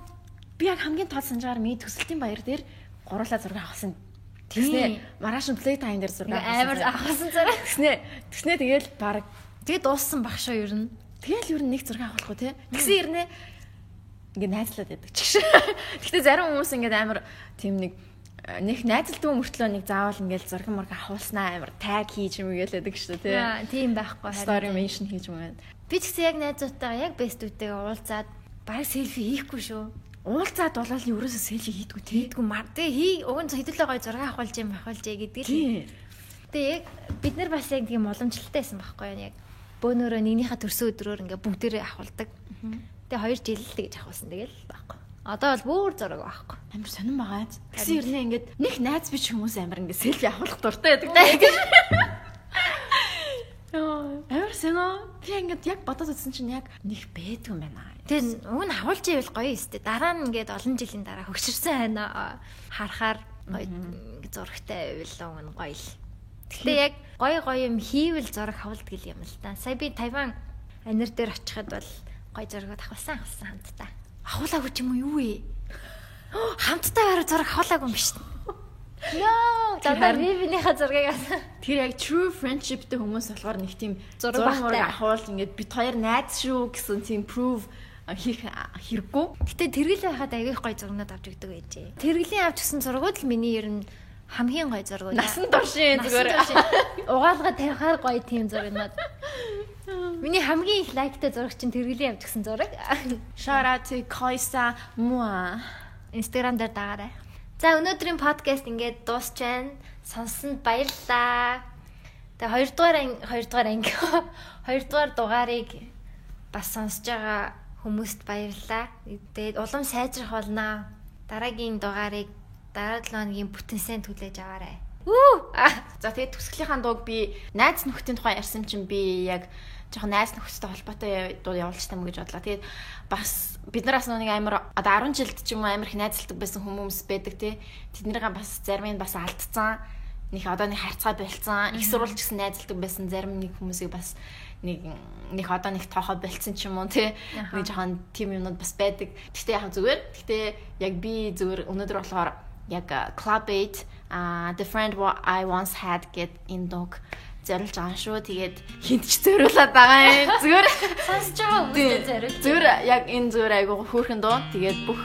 би яг хамгийн тод санджаар миний төсөлтийн баяр дээр гурлаа зураг авахсан. Тэгснэ маргааш нь play time дээр зураг авсан. Амар авахсан зураг. Тэгснэ тэгэл бараг тэгээ дууссан баг шүү ер нь. Тэгэл ер нь нэг зураг авахгүй тий. Тэгсэн ирнэ ингээ найзлаад байдаг ч гэж. Гэхдээ зарим хүмүүс ингээд амар тийм нэг найзалдгүй мөртлөө нэг заавал ингээл зураг мураг авахулснаа амар таг хийж юм гээл байдаг шүү тий. Тийм байхгүй харин. Story mention хийж юм байна. Би ч гэсэн яг найзуудтайгаа яг бестүүдтэйгээ уулзаад бараг селфи хийхгүй шүү. Уулзаад болоод ерөөсөө селфи хийдэггүй тий. Хийдэггүй мар. Тэгээ хий уг нь хэдүүлээ гоё зураг авахулж юм авахулж гэдэг л. Тэгээ яг бид нар бас яг тийм уламжлалтай байсан байхгүй юу яг. Бөөнөрөө нэгнийхээ төрсөн өдрөөр ингээ бүгдээрээ авахулдаг. Тэгээ 2 жил л тэгж авахулсан тэгэл байхгүй. Одоо бол бүр зураг байхгүй. Амар сонирн байгаа. Тэгсэн хэрнээ ингээд нэг найз биш хүмүүс амар ингээ селфи авахлах дуртай байдаг. Амар сонио. Би ингээд яг бодоод үзсэн чинь яг нэг байдгүй юм байна. Тэгээ уг нь авахулж ивэл гоё юм өстэй. Дараа нь ингээд олон жилийн дараа хөгшөрсөн байна. Харахаар гоё зурагтай байвал уг нь гоё л. Гэтэ яг гоё гоё юм хийвэл зураг авалдаг юм л да. Сая би Тайван анир дээр очиход бол гоё зурагууд авахулсан хамтдаа. Авахулаагүй ч юм уу юу вэ? Хамтдаа бараг зураг авахулаагүй юм биш. No, дандаа бибинийхээ зургийг авсан. Тэр яг true friendship-тэй хүмүүс болохоор нэг тийм зураг авахуул ингээд бит хоёр найз шүү гэсэн тийм prove хийх хэрэггүй. Гэтэ тэргэл байхад аягүй гоё зургнууд авч өгдөг байжээ. Тэргэлийн авч өгсөн зургууд л миний ер нь хамгийн гоё зургууд. Насан туршийн зүгээр. Угаалга тавихаар гоё тийм зургнууд. Миний хамгийн их лайктай зураг чинь тэргэлийн авч өгсөн зураг. Shout out to Koisa Mua. Instagram дээр дагаарай. За өнөөдрийн подкаст ингээд дуусч байна. Сонссонд баярлалаа. Тэгээ 2 дугаар анги 2 дугаар дугаарыг бас сонсож байгаа хүмүүст баярлалаа. Тэгээд улам сайжрах болно. Дараагийн дугаарыг дараа 7 хоногийн бүтэн сайн түлээж аваарай. Үү. За, тэгээд төгсгөлийнхаа дууг би найз нөхдийн тухай ярьсан чинь би яг жоохон найз нөхөдтэй холбоотой дуу явуулчих юм гэж бодлоо. Тэгээд бас бид нараас нэг амар одоо 10 жилд ч юм уу амар их найзалдаг байсан хүмүүс байдаг тий. Тэднийгээ бас зарим нь бас алдцсан. Нэг одоо нэг харьцаа болцсон. Их сурвалж гэсэн найзалдаг байсан зарим нэг хүмүүсийг бас нэг нэг одоо нэг тоохоо болцсон ч юм уу тий. Нэг жоохон тим юмнууд бас байдаг. Гэхдээ яг зүгээр. Гэхдээ яг би зүгээр өнөөдөр болохоор яг Club 8 The Friend What I Once Had гэд энэ дууг зориулж байгаа шүү. Тэгээд хинт ч зориулаад байгаа юм. Зүгээр сонсож байгаа хүмүүстээ зориулж. Зүгээр яг энэ зүгээр айгуу хөөрхөн дуу. Тэгээд бүх